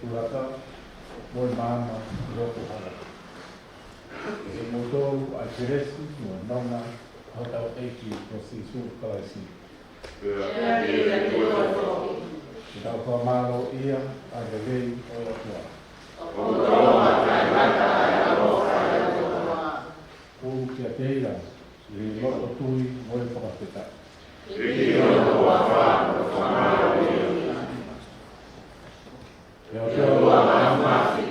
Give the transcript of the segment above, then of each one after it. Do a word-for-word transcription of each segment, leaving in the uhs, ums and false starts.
Kulata, mo e maama ʻi loto hala. ʻEke kimoutolu ʻa e kelesi mo e nonga ʻa hotau ʻEiki ko Sīsū Kalaisi. Ke tau fakamālō ia ʻa e lelei ʻo e ʻOtua. Kuo kiate ia ʻa e loto tui mo e fakafetaʻi. ʻE ʻOtua māfimafi,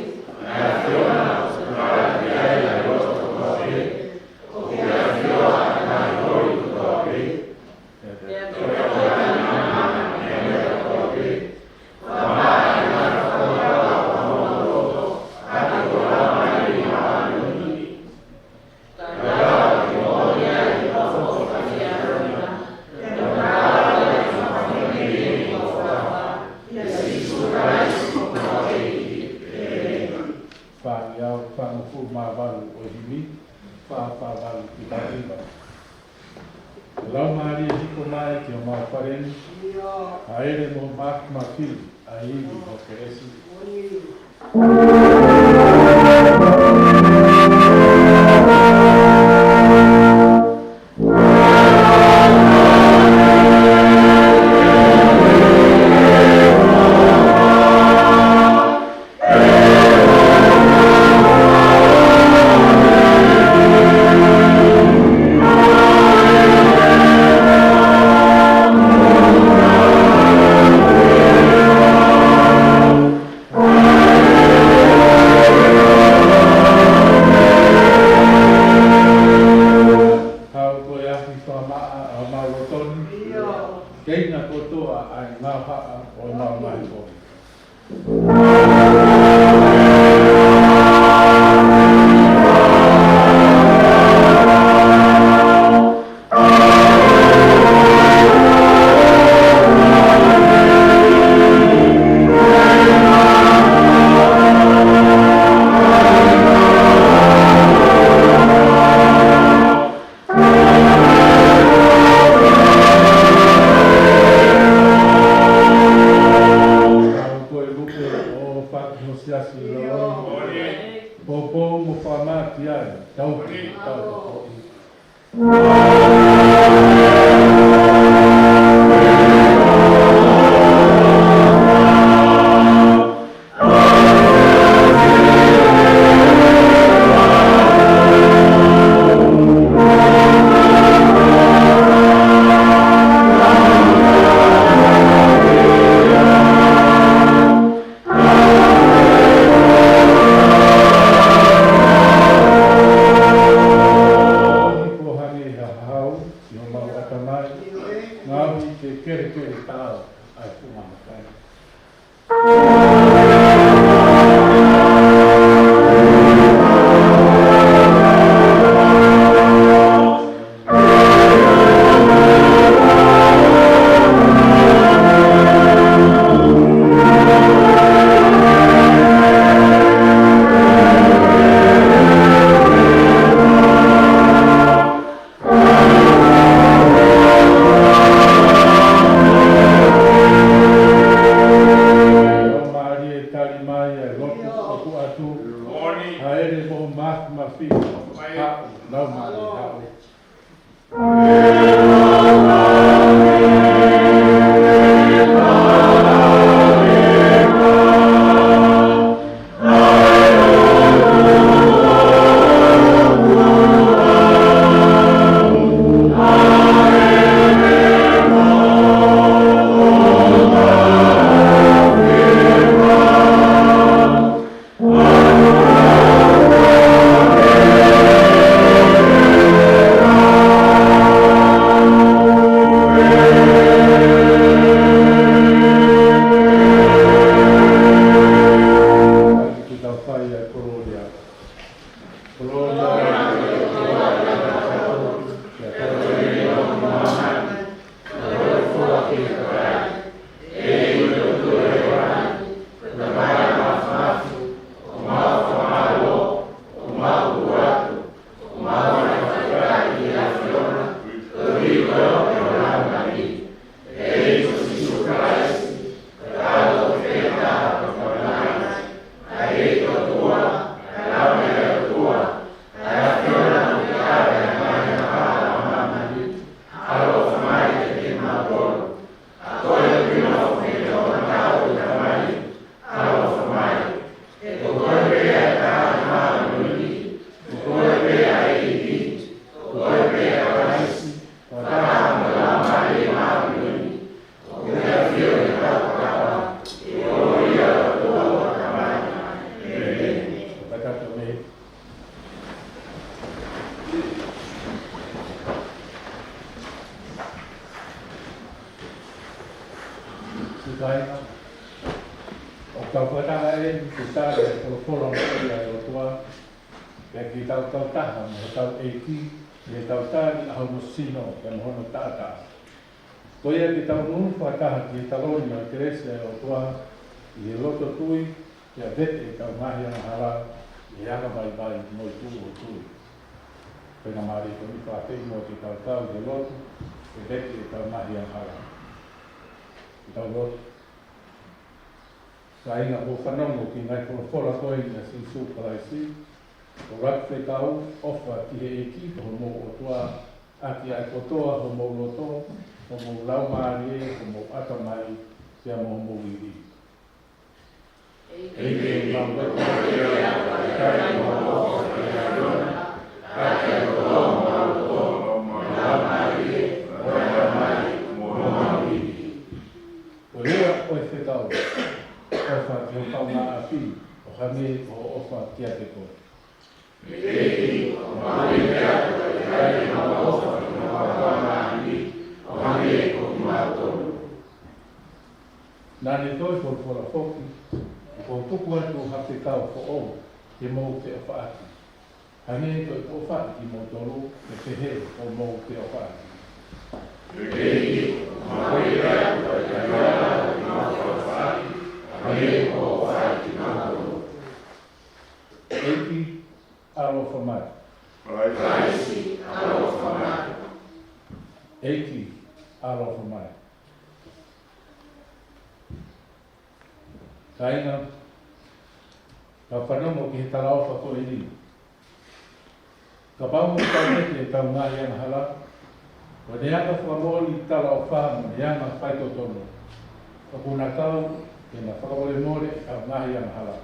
ʻa e ʻAfiona, ʻoku ʻikai ha loto kotoa pē, ʻoku ke ʻafioʻi ʻa e ngaahi holi kotoa pē. Fāngeau fāngofulu mā valu ʻo e himi, fā fā valu ki he hiva. Laumālie hiko mai ki homau fale ni, hāʻele mo māfimafi ʻa e ivi ʻo e kelesi. Haʻu ko e afi fakamaʻa ʻa homau loto ni, ke ʻi ai kotoa ʻa e ngaahi haʻa ʻo e ngaahi ʻomi. Ko e lupe ʻo fatu ho siasi ʻi he ʻaho ni. Poupou mo fakamāʻati ai, tau ki, tau ki. Ko hangē ha hau ʻi homau ʻatamai, ngaohi ke kelekele taau ʻa e funga makai. Laumālie tali mai ʻa e lotu ʻoku ʻatu. Hāʻele mo māfimafi. Haʻu, Laumālie haʻu. Tau fakataha eni ki he tali ʻa e folofola moʻui ʻa e ʻOtua, pea ke tau kautaha mo hotau ʻEiki, ke tau tali ʻa hono sino, pea mo hono taʻataʻa. Ko ia ke tau nofo fakataha ki he taloni ʻo e kelesi ʻa e ʻOtua, ʻi he loto tui, pea vete ʻetau ngaahi angahala, ʻi he anga vaivai mo e tūʻulutui. Pea ʻoku mālie ko eni fakaafeʻi muʻa ke tau kau he lotu, ke vete ʻetau ngaahi angahala. Ke tau lotu. Kāinga, ʻoku fanongo ki he ngaahi folofola ko eni ʻa Sīsū Kalaisi, ʻoku ou fekau, ʻofa ki he ʻEiki ko homou ʻOtua, ʻaki ʻa e kotoa homou loto, homou laumālie, homou ʻatamai, pea mo homou ivi. ʻEiki, mau lotu ke ke ʻai homou ʻofa ki he ʻAfiona, ʻaki ʻa e kotoa homou loto, homou laumālie, homou ʻatamai, mo homou ivi. Ko ia ʻoku ou fekau, ʻofa ki ho kaungāʻapi, ʻo hangē ko hoʻo ʻofa kiate koe. ʻEiki, ʻoku mau pehē atu ʻa e ʻai homau ʻofa ki homau kaungāʻapi, ʻo hangē ko kimautolu. Naʻa ne toe folofola foki, ʻoku ou tuku atu ha fekau foʻou, ke mou feʻofaʻaki. Hangē ko ʻeku ʻofa ʻa kimoutolu, ke pehē ʻoku mou feʻofaʻaki. ʻEiki, ʻoku mau pehē atu ʻa e ʻai homau ʻofa ki homau kaungāʻapi, ʻo hangē ko hoʻo ʻofa ʻa kimautolu. ʻEiki, ʻaloʻofa mai. Kalaisi, ʻaloʻofa mai. ʻEiki, ʻaloʻofa mai. Kāinga, tau fanongo ki he talaʻofa ko eni. Kapau ʻoku tau vete ʻetau ngaahi angahala, ʻo ne hanga ʻo fakamoʻoni talaʻofa mo ne hanga ʻo faitotonu, ʻoku na kau ke na fakamolemole ʻetau ngaahi angahala,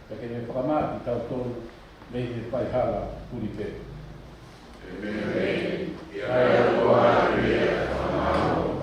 pea ke ne fakamaʻa kitautolu mei he faihala puli pē. ʻĒmeni. ʻIo, ʻoku mālie ʻa e fakamaau.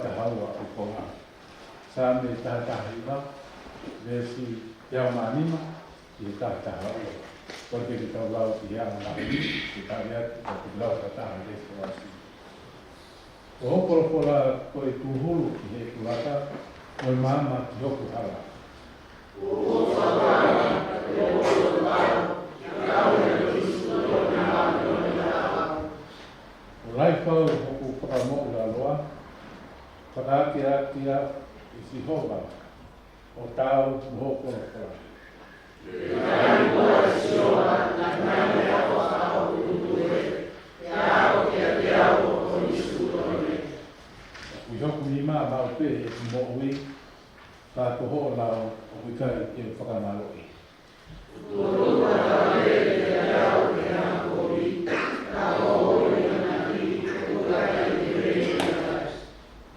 taha ua ʻo e konga. Saame taha taha hiva, veesi teau mā nima ki he taha taha ua. Ko e ke tau lau ki he anga lahi, ki he tali atu, ka te lau ka taha le koasi. Ko hoku folofola ko e tūhulu ki heʻeku laka, ko e maama ki hoku hala. ʻOku lahi fau hoku fakamoʻulaloa, fakaakeake ʻa Sihova, ʻo taau mo hoʻo folofola. ʻOku ʻi hoku nima maʻu pē ʻeku moʻui, ka ko hoʻo lao ʻoku ʻikai ke fakamālohi.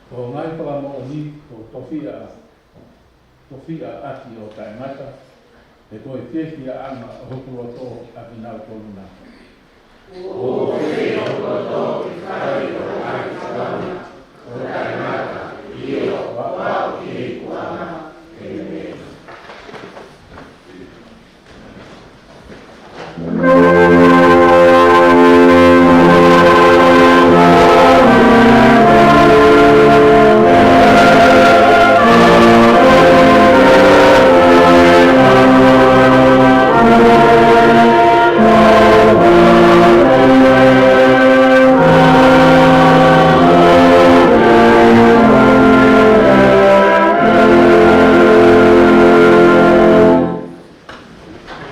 Ko hoʻo ngaahi fakamoʻoni ʻoku tofiʻa, tofiʻa ʻaki ʻo taʻengata, he ko e fiefiaʻanga ʻo hoku loto ʻa kinautolu na. ʻOku ou fie hoku loto ke fai hoʻo ngaahi fakamoʻoni ʻo taʻengata, ʻio, ʻo aʻu ki he ikuʻanga. ʻĒmeni.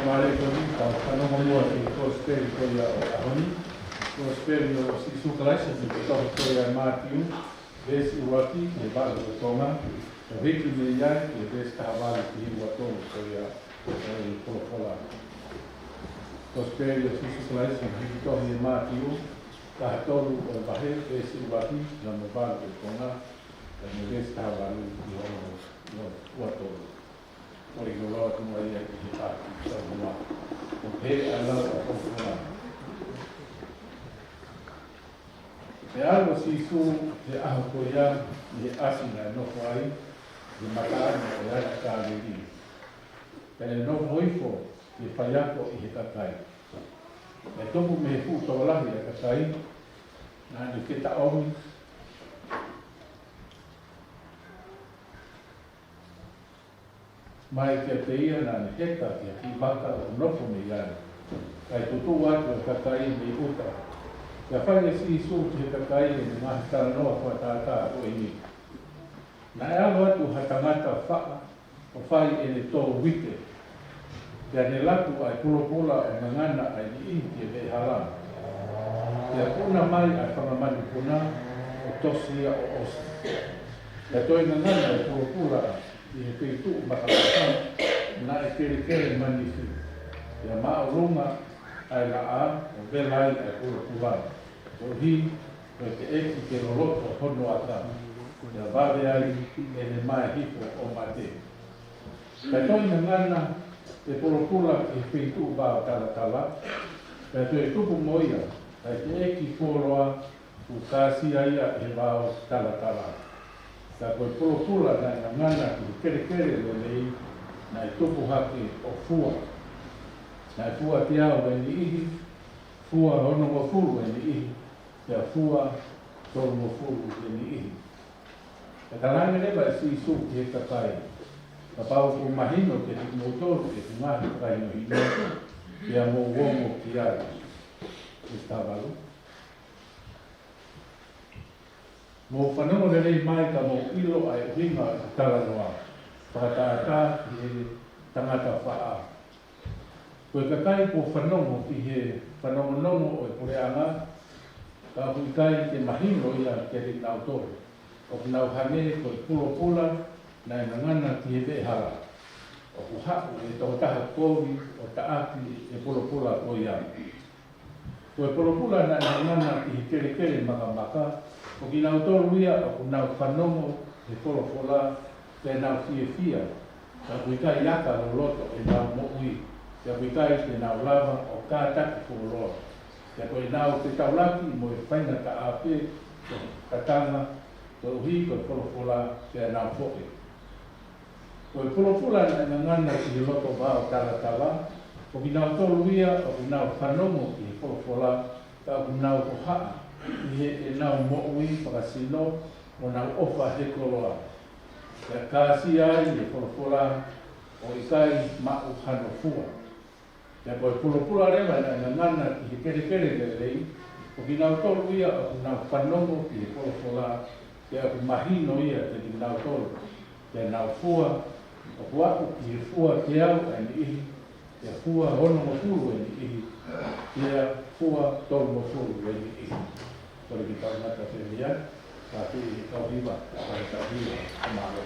Mālō e koni, tau fanongo muʻa ki he kosipeli ko ia ʻo e ʻaho ni. Kosipeli ʻo Sīsū Kalaisi, ʻoku tohi ko ia ʻe Mātiu, veesi ʻuluaki ki he valu ʻo e konga, ʻo hiki mei ai ki he veesi taha valu ki he ua tolu ko ia ʻo e folofola. Kosipeli ʻo Sīsū Kalaisi, ʻoku tohi ʻe Mātiu, taha tolu ʻo e vahe, veesi ʻuluaki ki he valu ʻo e konga, pea mo e veesi taha valu ki he ua tolu. Ko e koloa atu mai ia ki he pāti tau mua. ʻOku pehē ʻa e lau ʻa e folofola. Pea ʻalu ʻa Sīsū he ʻaho ko ia ʻi he ʻasi naʻe nofo ai, ʻi he mataʻanga ʻo e ʻAi Kāleli. Pea ne nofo hifo ʻi he faiako ʻi he kakai. Pea tupu mei he fuʻu tokolahi ʻa e kakai, naʻa ne fetaʻomi mai kiate ia, naʻa ne heka ki ha kiʻi vaka ʻo nofo mei ai. Kae tutuʻu atu ʻa e kakai mei ʻuta. Pea fai ʻe Sīsū ki he kakai ʻene ngaahi talanoa fakatātā ko eni. Naʻe ʻalu atu ha tangata faʻa ʻo fai ʻene tō uite. Pea ne laku ʻa e pulopula ʻo ngangana ʻa e niʻihi ki he veʻehala. Pea puna mai ʻa e fanga manupuna ʻo tosi ia ʻo ʻosi. Pea toe ngangana ʻa e pulopula ʻi he feituʻu makamaka naʻe kelekele manifi. Pea māʻolunga ʻa e laʻā ʻo vela ai ʻa e pulopula, koeʻuhi ko e teʻeki ke loloto hono aka. Pea vave ai ʻene mae hifo ʻo mate. Pea toe ngangana ʻa e pulopula ki he feituʻu vao talatala, pea toe tupu mo ia, kae teʻeki fuoloa, kuo kāsia ia ʻe he vao talatala. Ka ko e pulopula naʻe ngangana ki he kelekele lelei, naʻe tupu hake ʻo fua. Naʻe fua teau ʻe niʻihi, fua onongofulu ʻe niʻihi, pea fua tolungofulu ʻe niʻihi. Pea talaange leva ʻe Sīsū ki he kakai, Kapau kuo mahino kiate kimoutolu ʻeku ngaahi fakahinohino, pea mou ongo ki ai. Veesi taha valu. Mou fanongo lelei mai ka mou ʻilo ʻa e ʻuhinga ʻo ʻeku talanoa fakatātā ki he tangata faʻa. Ko e kakai kuo fanongo ki he fanongonongo ʻo e puleʻanga, ka ʻoku ʻikai ke mahino ia kiate kinautolu. ʻOku nau hangē ko e pulopula naʻe ngangana ki he veʻehala. ʻOku haʻu ʻa e tokotaha kovi ʻo taʻaki ʻa e pulopula ko ia. Ko e pulopula naʻe ngangana ki he kelekele makamaka, ko kinautolu ia ʻoku nau fanongo he folofola, pea nau fiefia, ka ʻoku ʻikai aka loloto ʻenau moʻui, pea ʻoku ʻikai te nau lava ʻo kātaki fuoloa. Pea ko ʻenau fetaulaki mo e faingataʻa pē, ko e kakanga, koeʻuhi ko e folofola pea nau foʻi. Ko e folofola naʻe ngangana ki he loto vao talatala, ko kinautolu ia ʻoku nau fanongo ki he folofola, ka ʻoku nau hohaʻa ʻi heʻenau moʻui fakasino mo nau ʻofa he koloa. Pea kāsia ai e folofola ʻo ʻikai maʻu hano fua. Pea ko e folofola leva naʻe ngangana ki he kelekele lelei, ko kinautolu ia ʻoku nau fanongo ki he folofola, pea ʻoku mahino ia kiate kinautolu, pea nau fua, ʻoku aʻu ki he fua teau ʻa e niʻihi, pea fua onongofulu ʻa e niʻihi, pea fua tolungofulu ʻa e niʻihi. Kole ke tau ngata pē mei ai, ka ki he kau hiva, ka ki he kau hiva, ka mālō.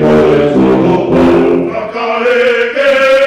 ʻOku ʻikai ke ʻi ai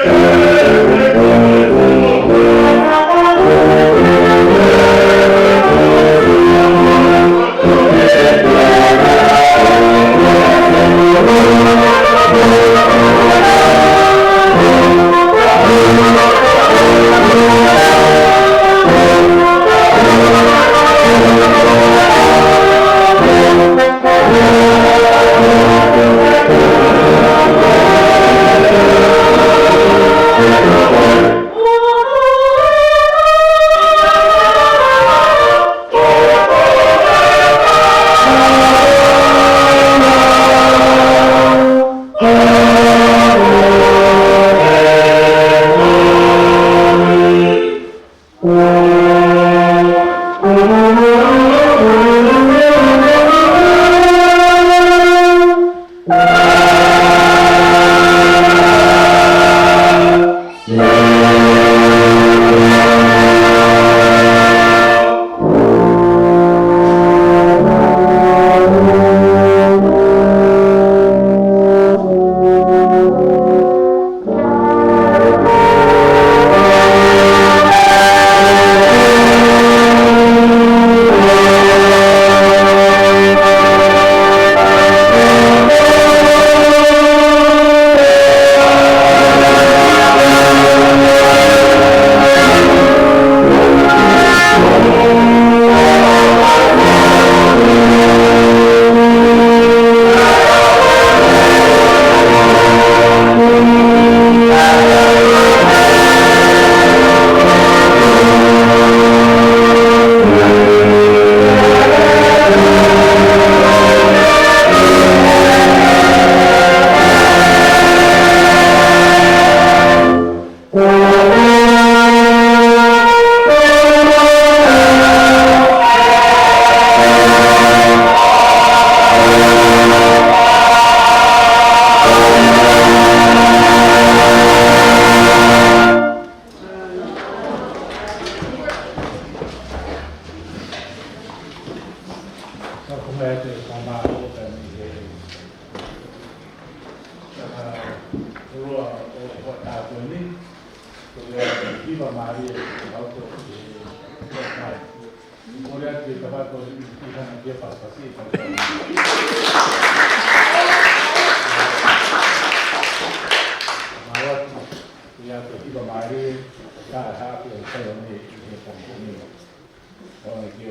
ha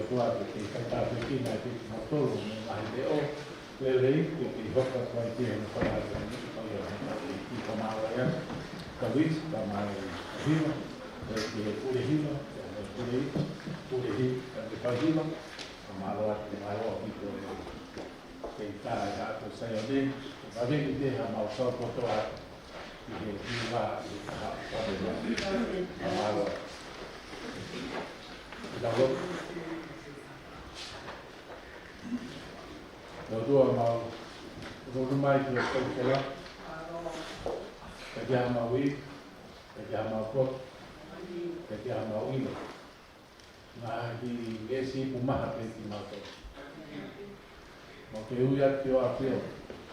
ʻOtua ke ke faitāpuekina ʻa kimoutolu mei he ngaahi leʻo lelei, ke ke hoko ko e hono fai atu ni, ko ia hono fai atu. Ko mālō ia, ka wis, ka mai hiva, e ke pule hiva, e pule hiva, pule hiva, ka ke fai hiva, ka mālō atu, mālō ʻaupito e ke tā e haʻa ko Saione, ka ke te ha mau kau kotoa ʻi he hiva, ʻi he kaha, ka ke mālō. Ke tau lotu. ʻE ʻOtua mau, ʻoku mau mai ki he kau kela. Ka ke ha mau ui, ka ke ha mau koto, ka ke ha mau ino. Ngaahi veesi ʻoku maha pē kimautolu. Mau ke ui atu ki hoʻo ʻAfio,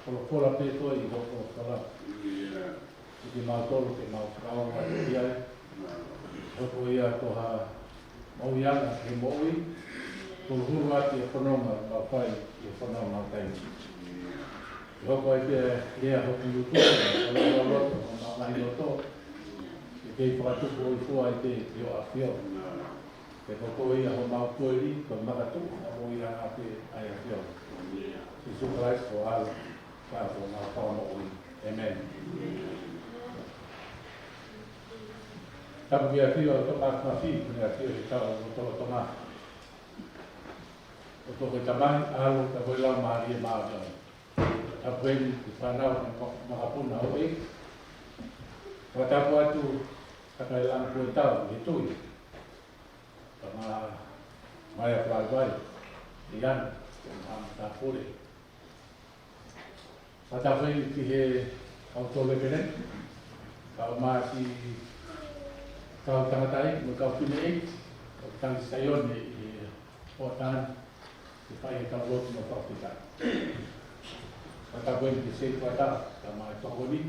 folofola pē koe ʻi hoʻo folofola. ʻI kimautolu ke mau kau atu ki ai. Hoko ia ko ha moʻuiʻanga ki he moʻui, huluhulu atu e fononga mau fai ʻi he fononga mau taimi. Ke hoko ai pē lea hoku lotu, ʻo lau loto, ʻo mau ngaahi loto, ke kei fakatupu ʻo i fua ai pē ki hoʻo ʻAfio. Ke ko koe ia homau koeli, ko e makatuʻu ʻo e moʻuiʻanga pē ʻa e ʻAfio. Sīsū Kalaisi ko ho ʻAlo, ka ko homau Fakamoʻui. ʻĒmeni. Tapu ki he ʻAfio ʻa e Tohi Māfimafi, ko e ʻAfio ʻi he tau lotolotonga. ʻOtua ko e Tamai, ʻAlo, pea mo e Laumālie Māʻoniʻoni. Tapu heni ki he fānau ʻo e ma-, makapuna ʻo e. Fakatapu atu, ka kai langu ko e tau, ʻi he tui. Ka ma, mai a fly by, ʻi ana, ko ma tāpule. Fakatapu heni ki he kau tō levele, kau māsi, kau tangataʻeiki, mo e kau fineʻeiki, ʻoku tangi Saione ʻi he ʻotaani, ke fai e tau lotu mo fakafetaʻi. Fakatapu eni ki he setuata, kae ʻumaʻā e tokoni.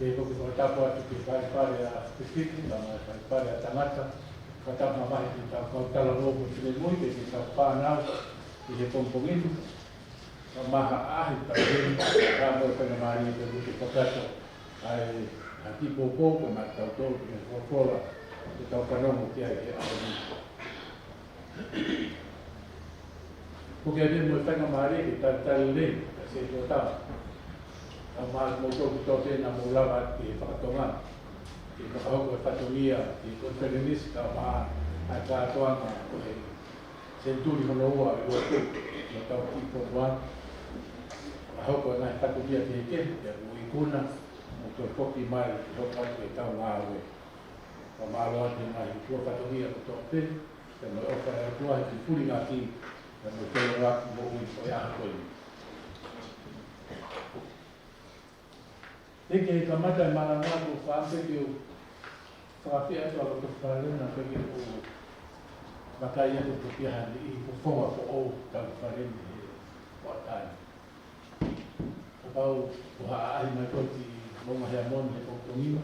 Pehē foki e fakatapu atu ki he faifekau ʻa e fefine, kae ʻumaʻā e faifekau ʻa e tangata. Fakatapu mamahi ki heʻetau kau talavou mo e finemui, pea ki heʻetau fānau ʻi he pongipongi ni. Kae ʻumaʻā ha ʻaʻahi taʻu heni, kae ʻumaʻā e faingamālie ke u kakato ai ha kiʻi poupou, kae ʻumaʻā kitautolu, ki he folofola, ke tau fanongo ki ai he ʻaho ni. Ko e kiʻi meʻa mo e faingamālie ke talitali lelei ʻa e setuata, kae ʻumaʻā kimoutolu kotoa pē naʻa mou lava ki he fakatonga, ke fakahoko e fatongia ki he konifelenisi kae ʻumaʻā e kātoanga ʻo e senituli hono ua ʻi loto ʻi hotau kiʻi fonua. Fakahoko e ngaahi fatongia kehekehe, pea kuo ikuna, mo toe foki mai ke hoko atu ʻetau ngāue. Fakamālō atu he ngaahi tuʻa fatongia kotoa pē, pea mo e ʻofa ʻa e ʻOtua he kiʻi puli ngāue, pea mo e tele atu moʻui ʻo e ʻaho ko eni. Pea ke kamata e malanga, ʻoku ou fakaʻamu pē ke u fakafeʻao atu ʻa e loto fakalelei, pea ke u vakai atu pe ʻoku ʻi ai ha niʻihi fofonga foʻou ʻoku tau fakalelei he ʻaho ni. Kapau ʻoku ʻaʻahi mai koe ki Moʻunga Heamoni he pongipongi ni,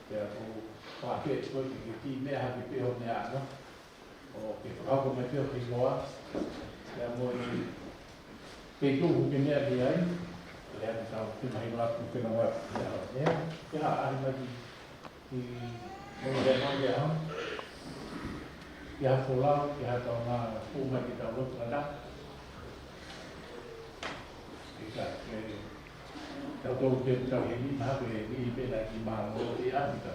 pea ʻoku ou fakaafeʻi koe ke ke kiʻi meʻa hake pē ho meʻaʻanga, ʻo ke fakahoko mai pē ho hingoa, pea mo e feituʻu ʻoku ke meʻa mei ai, pea ke tau ke mahino atu ke nau atu. Pea, pea ʻaʻahi mai ki, ki Moʻunga Heamoni he ʻaho ni, ke ha folau, ke ha kaungā hū mai ke tau lotu ʻana. Ke ka, ke, tautolu ke tau heni, mahalo ko e niʻihi pē naʻe ʻikai ke mālōlō ʻi he ʻaho ni ka.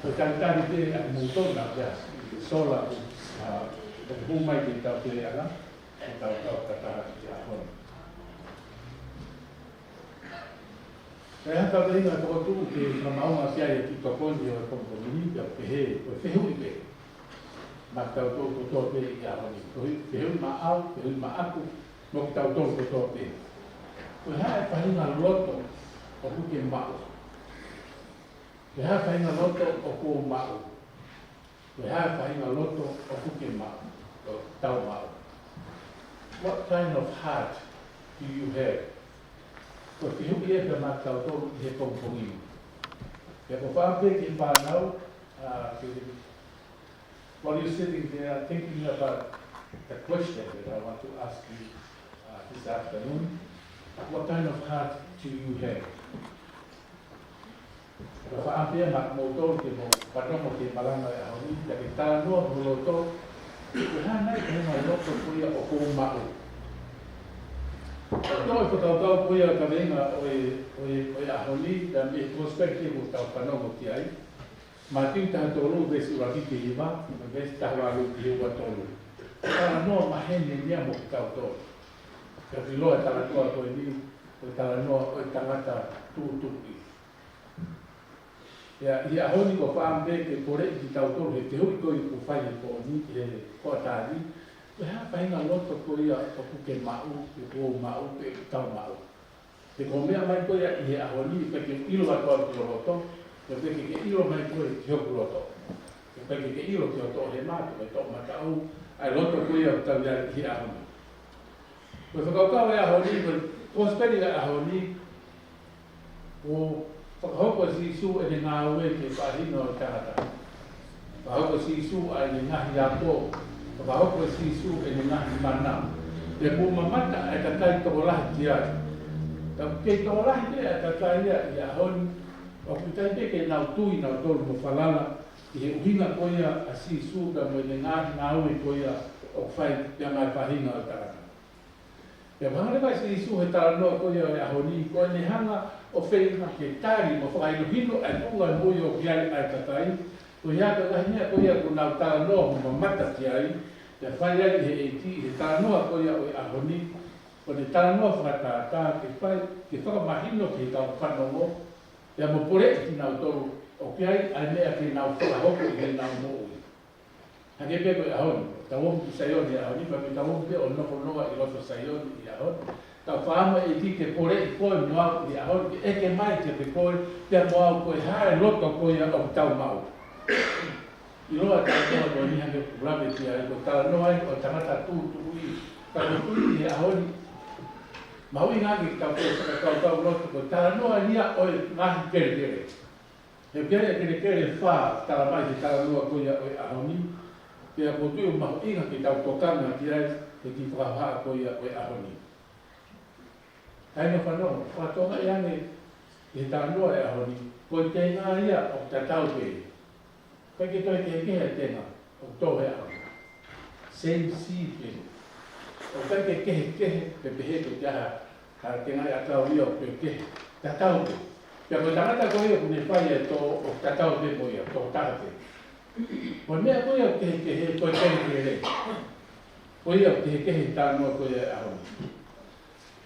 Ko e talitali pē ʻa kimoutolu naʻa ke sola, ʻa, ke hū mai ke tau teleʻanga, ke tau kau fakataha ki he ʻaho ni. Pea ʻi ai ha kaveinga ʻe fokotuʻu ke fakamaʻunga ki ai e kiʻi tokoni ʻo e pongipongi ni, pea pehē, ko e fehuʻi pē maʻa kitautolu kotoa pē ʻi he ʻaho ni. Ko e fehuʻi maʻau, fehuʻi maʻaku, mo kitautolu kotoa pē. Ko e hā e faʻahinga loto ʻoku ke maʻu? Ko e hā e faʻahinga loto ʻoku ou maʻu? Ko e hā e faʻahinga loto ʻoku ke maʻu, ʻoku tau maʻu? What kind of heart do you have? Ko e fehuʻi ia pē maʻa kitautolu ʻi he pongipongi ni. Pea ʻoku ou fakaafeʻi ki he fānau, uh, ke, while you're sitting there thinking about the question that I want to ask you, uh, this afternoon, what kind of heart do you have? Ka fakaafeʻi maʻa kimoutolu ke mou fanongo ki he malanga ʻo e ʻaho ni, pea ke talanoa mo ho loto, ko e hā nai e faʻahinga loto ko ia ʻoku ou maʻu? Ko e fakakaukau ko ia ʻo e kaveinga ʻo e, ʻo e, ʻo e ʻaho ni, pea mei he kosipeli ʻoku tau fanongo ki ai. Mātiu taha tolu, veesi ʻuluaki ki he hiva, mo e veesi taha valu ki he ua tolu. Talanoa maheni ia mo kitautolu. Pea ʻoku ʻiloa e talanoa ko eni, ko e talanoa ʻo e tangata tūtuuʻi. Pea ʻi he ʻaho ni ʻoku ou fakaʻamu pē ke poleʻi kitautolu he fehuʻi ko ia ʻoku fai he pooni, he hoʻatā ni, ko e hā e faʻahinga loto ko ia ʻoku ke maʻu, pe ʻoku ou maʻu, pe ʻoku tau maʻu. He ko e meʻa mai ko ia ʻi he ʻaho ni, ʻikai ke ʻilo atu au ki ho loto, ʻikai ke ke ʻilo mai koe ki hoku loto. ʻIkai ke ke ʻilo ki ho toʻohema, ki ho toʻomataʻu, ʻa e loto ko ia ʻoku tau ʻi ai ʻi he ʻaho ni. Ko e fakakaukau ʻo e ʻaho ni, ko e kosipeli ʻo e ʻaho ni, ʻoku fakahoko ʻe Sīsū ʻene ngāue ki he faʻahinga ʻo e tangata. Fakahoko ʻe Sīsū ʻa ʻene ngaahi ako, fakahoko ʻe Sīsū ʻene ngaahi mana. Pea kuo mamata ʻa e kakai tokolahi ki ai. Ka ʻoku kei tokolahi pē ʻa e kakai ia ʻi he ʻaho ni, ʻoku ʻikai pē ke nau tui nautolu mo falala ki he ʻuhinga ko ia ʻa Sīsū pea mo ʻene ngaahi ngāue ko ia ʻoku fai pea mo e faʻahinga ʻo e tangata. Pea ʻoku hanga leva ʻe Sīsū he talanoa ko ia ʻo e ʻaho ni, ko ʻene hanga ʻo feinga ke tali mo fakahinohino ʻa e tuʻunga moʻui ʻoku ʻi ai ʻa e kakai, ko ia ko e ngaahi meʻa ko ia ʻoku nau talanoa mo mamata ki ai, pea fai ai ʻe he ʻEiki he talanoa ko ia ʻo e ʻaho ni, ko ʻene talanoa fakatātā ke fai, ke fakamahino ki he kau fanongo, pea mo poleʻi kinautolu ʻoku ʻi ai ʻa e meʻa ke nau fakahoko ʻi heʻenau moʻui. Hangē pē ko e ʻaho ni, tau omi ki Saione he ʻaho ni, pea mei tau omi pē ʻo nofo noa ʻi loto Saione he ʻaho ni. Tau fakaʻamu ʻe he ʻEiki ke poleʻi koe mo au he ʻaho ni, ke ʻeke mai kiate koe, pea mo au ko e hā e loto ko ia ʻoku tau maʻu. ʻIloa e talanoa ko eni hangē ko e lave ki ai, ko e talanoa ia ʻo e tangata tūtuuʻi. Ka ko e tui he ʻaho ni, mahuʻinga ke tau fakakaukau loto, ko e talanoa ia ʻo e ngaahi kelekele. He ʻoku ʻi ai e kelekele ʻe fā talamai he talanoa ko ia ʻo e ʻaho ni, pea ʻoku ou tui ʻoku mahuʻinga ke tau tokanga ki ai he kiʻi fakahohaʻa ko ia ʻo e ʻaho ni. Kae ʻikai ke fanongo, fakatokangaʻi ange ʻi he talanoa e ʻaho ni, ko e tenga ia ʻoku tatau pē. ʻIkai ke toe kehekehe e tenga ʻoku tō he ʻaho ni. Same seed pē. ʻOku ʻikai ke kehekehe pe pehē ko e hā ha tengaʻi ʻakau ia ʻoku kehekehe. Tatau pē. Pea ko e tangata ko ia ʻoku ne fai e tō ʻoku tatau pē mo ia, tō taha pē. Ko e meʻa ko ia ʻoku kehekehe, ko e kelekele. Ko ia ʻoku kehekehe e talanoa ko ia e ʻaho ni.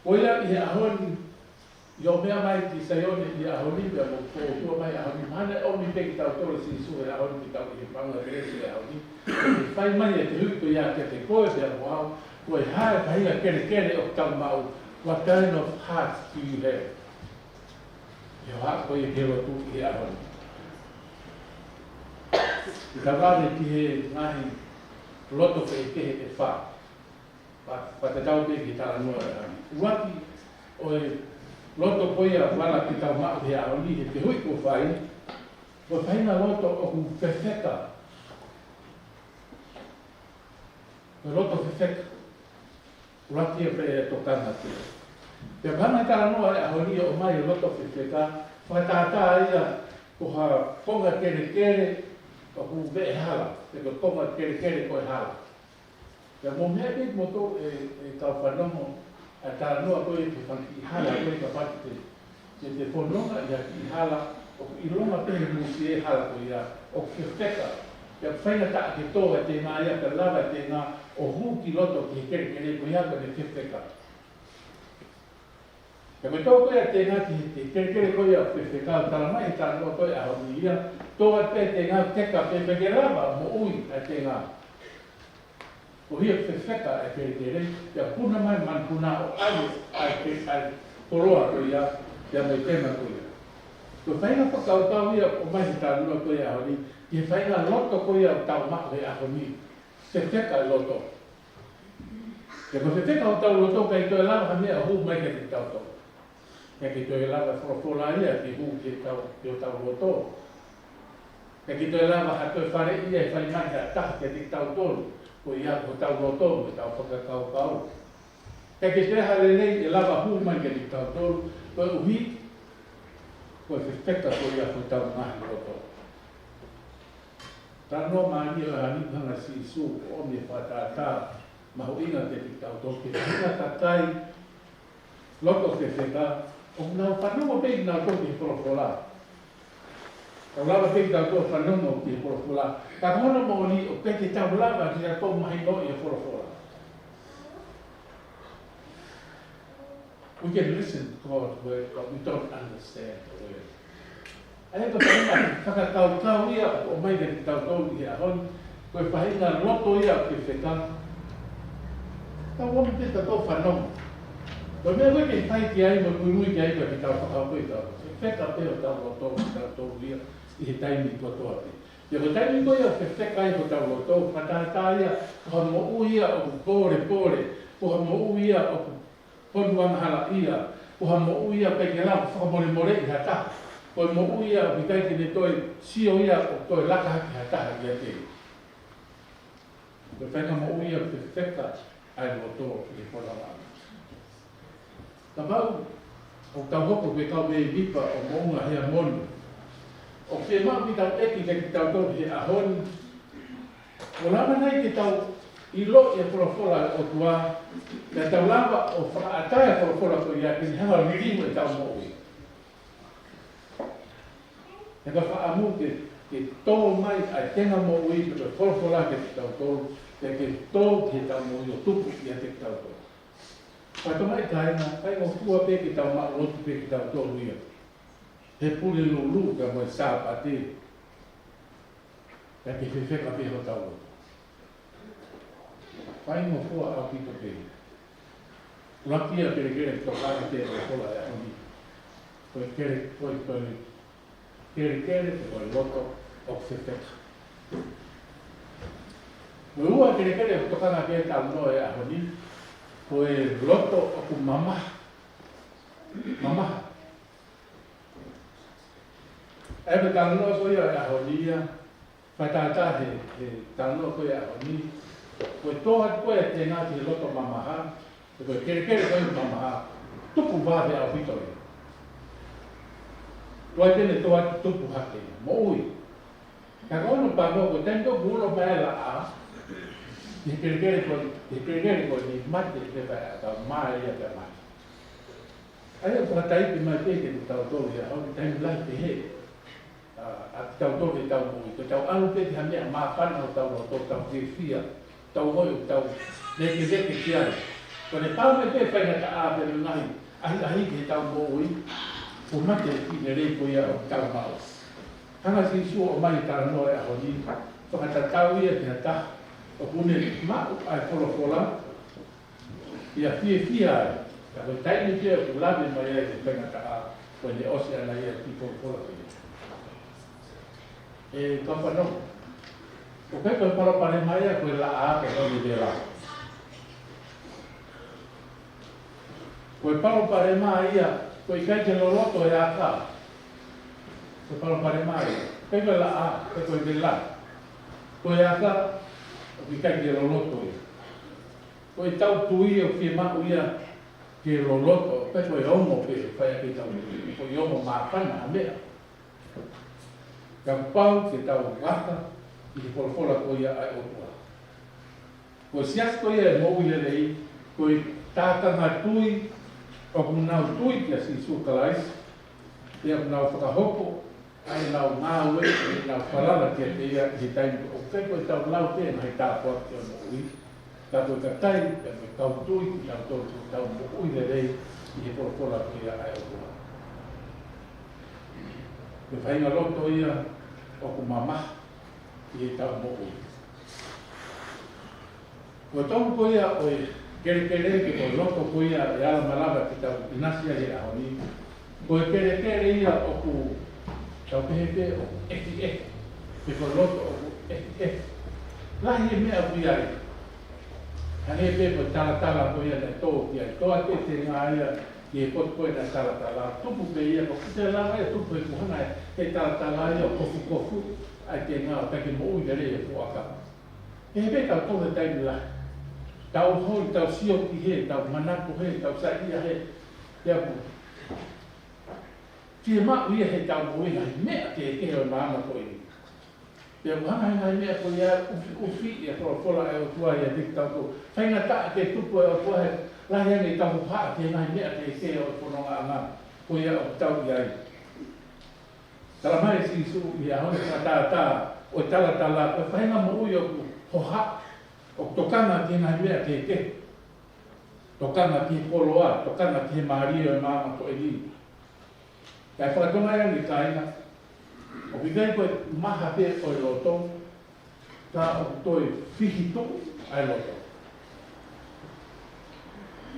Ko ia ʻi he ʻaho ni, ʻio meʻa mai ki Saione ʻi he ʻaho ni, pea mo ʻOtua mai ʻaho ni, mahalo ʻomi pē kitautolu ʻe Sīsū he ʻaho ni ke tau ʻi he paʻanga kelesi he ʻaho ni. Ke fai mai e fehuʻi ko ia kiate koe pea mo au, ko e hā e faʻahinga kelekele ʻoku tau maʻu, what kind of heart do you have? He hohaʻa ko ia ki he lotu ʻi he ʻaho ni. Ke tau lave ki he ngaahi loto kehekehe ʻe fā. Fa-, fakatatau pē ki he talanoa e ʻaho ni. ʻUluaki ʻo e loto ko ia ʻoku ala ke tau maʻu he ʻaho ni, he fehuʻi kuo fai, ko e faʻahinga loto ʻoku fefeka. Ko e loto fefeka. ʻUluaki ia pē e tokanga ki ai. Pea ko e hanga ʻe he talanoa e ʻaho ni ʻo ʻomai e loto fefeka, fakatātā ia ko ha konga kelekele ʻoku veʻe hala, pe ko e konga kelekele ko e hala. Pea mou meʻa pē kimoutolu ʻe, ʻe kau fanongo, ʻa e talanoa ko ē ki he fanga kiʻi hala ko ē kapau te, te, te fononga ʻi ha kiʻi hala, ʻoku ʻilonga pē he mūsie e hala ko ia, ʻoku fefeka. Pea faingataʻa ke tō e tenga ia, pea lava e tenga ʻo hū ki loto ki he kelekele ko ia ko ʻene fefeka. Pea ko e tō ko ia e tenga ki he, ki he kelekele ko ia ʻoku fefeka, talamai he talanoa ko ē ʻaho ni ia, tō ai pē e tenga, fefeka pē, pea ke lava moʻui e tenga. Ko ia ʻoku fefeka e kelekele, pea puna mai e manupuna ʻo ʻai, ʻai, ʻai, koloa ko ia, pea mo e tenga ko ia. Ko e faʻahinga fakakaukau ia ʻoku ʻomai he talanoa ko ē ʻaho ni, ki he faʻahinga loto ko ia ʻoku tau maʻu he ʻaho ni. Fefeka e loto. Pea ko e fefeka hotau loto, ʻikai toe lava ha meʻa ʻo hū mai kiate kitautolu. ʻIkai ke toe lava e folofola ia ke hū ki hotau, ki hotau loto. ʻIkai ke toe lava ha toe faleʻi ia ʻe fai mai ʻe ha taha kiate kitautolu, ko ia ko hotau loto mo ʻetau fakakaukau. ʻIkai ke toe ha lelei ʻe lava hū mai kiate kitautolu, koeʻuhi ko e fefeka ko ia hotau ngaahi loto. Talanoa mālie ʻo e ʻaho ni, hanga ʻe Sīsū ʻo ʻomi e fakatātā mahuʻinga kiate kitautolu, ki he faʻahinga kakai loto fefeka, ʻoku nau fanongo pē kinautolu ki he folofola. Tau lava pē kitautolu ʻo fanongo ki he folofola. Ka ko hono moʻoni ʻoku ʻikai ke tau lava kitautolu ʻo mahinoʻi e folofola. We can listen to God's word, but we don't understand the word. ʻA ia ko e faʻahinga fakakaukau ia ʻoku ʻomai kiate kitautolu ʻi he ʻaho ni, ko e faʻahinga loto ia ʻoku fefeka. Tau ō mai pē kitautolu ʻo fanongo. Ko e meʻa ko ē ke fai ki ai mo muimui ki ai, ko ʻetau fakakaukau ʻetau. Fefeka pē hotau loto, kitautolu ia ʻi he taimi kotoa pē. Pea ko e taimi ko ia ʻoku fefeka ai hotau loto, fakatātā ia ko ha moʻui ia ʻoku pōlepole, ko ha moʻui ia ʻoku honu angahala ia, ko ha moʻui ia ʻoku ʻikai ke lava fakamolemoleʻi ha taha, ko e moʻui ia ʻoku ʻikai ke ne toe sio ia ʻoku toe laka hake ha taha kiate ia. Ko e faʻahinga moʻui ia ʻoku fefeka ai e loto ʻi he fononga. Kapau ʻoku tau hoko ko e kau mēmipa ʻo Moʻunga Heamoni, ʻoku fiemaʻu ke tau ʻeke kiate kitautolu he ʻaho ni, ʻoku lava nai ke tau ʻiloʻi e folofola ʻa e ʻOtua, pea tau lava ʻo fakaʻatā e folofola ko ia ke ne hanga ʻo liliu ʻetau moʻui. He ko e fakaʻamu ke, ke tō mai ʻa e tenga moʻui, pe ko e folofola kiate kitautolu, pea ke tō ki heʻetau moʻui ʻo tupu ʻiate kitautolu. Fakatokangaʻi kāinga, ʻikai ngofua pē ke tau maʻu lotu pē kitautolu ia he Pulelulu pea mo e Sāpate, pea ke fefeka pē hotau loto. ʻIkai ngofua ʻaupito pē. ʻUluaki ia e kelekele ʻoku tokanga ki ai e folofola he ʻaho ni, ko e kele, ko e, ko e kelekele, ko e loto ʻoku fefeka. Ko e ua kelekele ʻoku tokanga ki ai e talanoa ʻo e ʻaho ni, ko e loto ʻoku mamaha. Mamaha. ʻA ia ko e talanoa ko ia ʻo e ʻaho ni ia, fakatātā he, he talanoa ko ia ʻo e ʻaho ni, ko e tō atu ko ia e tenga ki he loto mamaha, ʻa ia ko e kelekele ko ia ʻoku mamaha, tupu vave ʻaupito ia. Tuai pē ʻene tō atu, tupu hake ia, moʻui. Ka ko hono pango, ko e taimi ko ē ʻoku ulo mai ai e laʻā ki he kelekele ko, ki he kelekele ko eni, mate pē ia, ka mā ia pea mate. ʻA ia ʻoku fakataipe mai pē kiate kitautolu ia, ʻa e taimi lahi pehē, ʻa, ʻa kitautolu ʻi heʻetau moʻui, ko ʻetau ʻalu pē ki ha meʻa māfana ʻo tau loto, tau fiefia, tau moʻui, tau lekeleke ki ai. Ko ʻene pau pē ke faingataʻa pē ʻene ngaahi ʻahiʻahi ki heʻetau moʻui, kuo mate e kiʻi lelei ko ia ʻoku tau maʻu. Hanga ʻe Sīsū ʻo ʻomai e talanoa ʻo e ʻaho ni, fakatatau ia ki ha taha ʻoku ne maʻu ʻa e folofola, pea fiefia ai, ka ko e taimi pē ʻoku lave mai ai e faingataʻa, ko ʻene ʻosi ʻana ia e kiʻi folofola ko ia. ʻE kau fanongo, ʻoku ʻikai ko e palopalema ia ko e laʻā pe ko e vela. Ko e palopalema ia, ko e ʻikai ke loloto e aka. Ko e palopalema ia, ʻikai ko e laʻā, ʻikai ko e vela. Ko e aka, ʻoku ʻikai ke loloto ia. Ko ʻetau tui ʻoku fiemaʻu ia ke loloto, pe ko e ongo pē ʻoku fai ʻaki ʻetau tui, ko e ongo māfana ha meʻa. Ka kuo pau ke tau aka ʻi he folofola ko ia ʻa e ʻOtua. Ko e siasi ko ia ʻo e moʻui lelei, ko e tākanga tui, ʻoku nau tui kia Sīsū Kalaisi, pea ʻoku nau fakahoko ʻa ʻenau ngāue, ʻenau falala kiate ia ʻi he taimi ko ē. ʻOku ʻikai ko ʻetau lau pē ngaahi tāpuaki ʻo e moʻui, ka ko e kakai, pea mo e kau tui kitautolu ʻoku tau moʻui lelei ʻi he folofola ko ia ʻa e ʻOtua. Ko e faʻahinga loto ia ʻoku mamaha ʻi heʻetau moʻui. Ko e tolu ko ia ʻo e kelekele, pe ko e loto ko ia ʻe ala malava ke tau ʻinasi ai he ʻaho ni. Ko e kelekele ia ʻoku tau pehē pē ʻoku ʻekiʻeki, pe ko e loto ʻoku ʻekiʻeki. Lahi e meʻa ʻoku ʻi ai. Hangē pē ko e talatala ko ia naʻe tō ki ai. Tō atu e tenga ia ki he potu ko ē naʻe talatala. Tupu pē ia, ko e kute lava ia, tupu he kuhanga he talatala ia ʻo kofukofu ʻa e tenga ʻo ʻikai ke moʻui lelei e fuʻu aka. He pē tautolu he taimi lahi. Tau holi, tau sio ki hē, tau manako hē, tau saiʻia hē. Pea ʻoku fiemaʻu ia heʻetau moʻui ngaahi meʻa kehekehe ʻo e māmani ko eni. Pea ʻoku hanga he ngaahi meʻa ko ia ʻo ʻufiʻufi e folofola ʻa e ʻOtua ʻiate kitautolu. Faingataʻa ke tupu e ʻOtua he lahi ange ʻetau hohaʻa ki he ngaahi meʻa kehekehe ʻo e fonongaʻanga ko ia ʻoku tau ʻi ai. Tala mai ʻe Sīsū ʻi he ʻaho ni, fakatātā ʻo e talatala, ko e faʻahinga moʻui ʻoku hohaʻa, ʻoku tokanga ki he ngaahi meʻa kehekehe. Tokanga ki he koloa, tokanga ki he mālie ʻo e māmani ko eni. Kae fakatonga ia ni kāinga, ʻoku ʻikai ko e maha pē ʻo e loto, ka ʻoku toe fihituʻu ʻa e loto.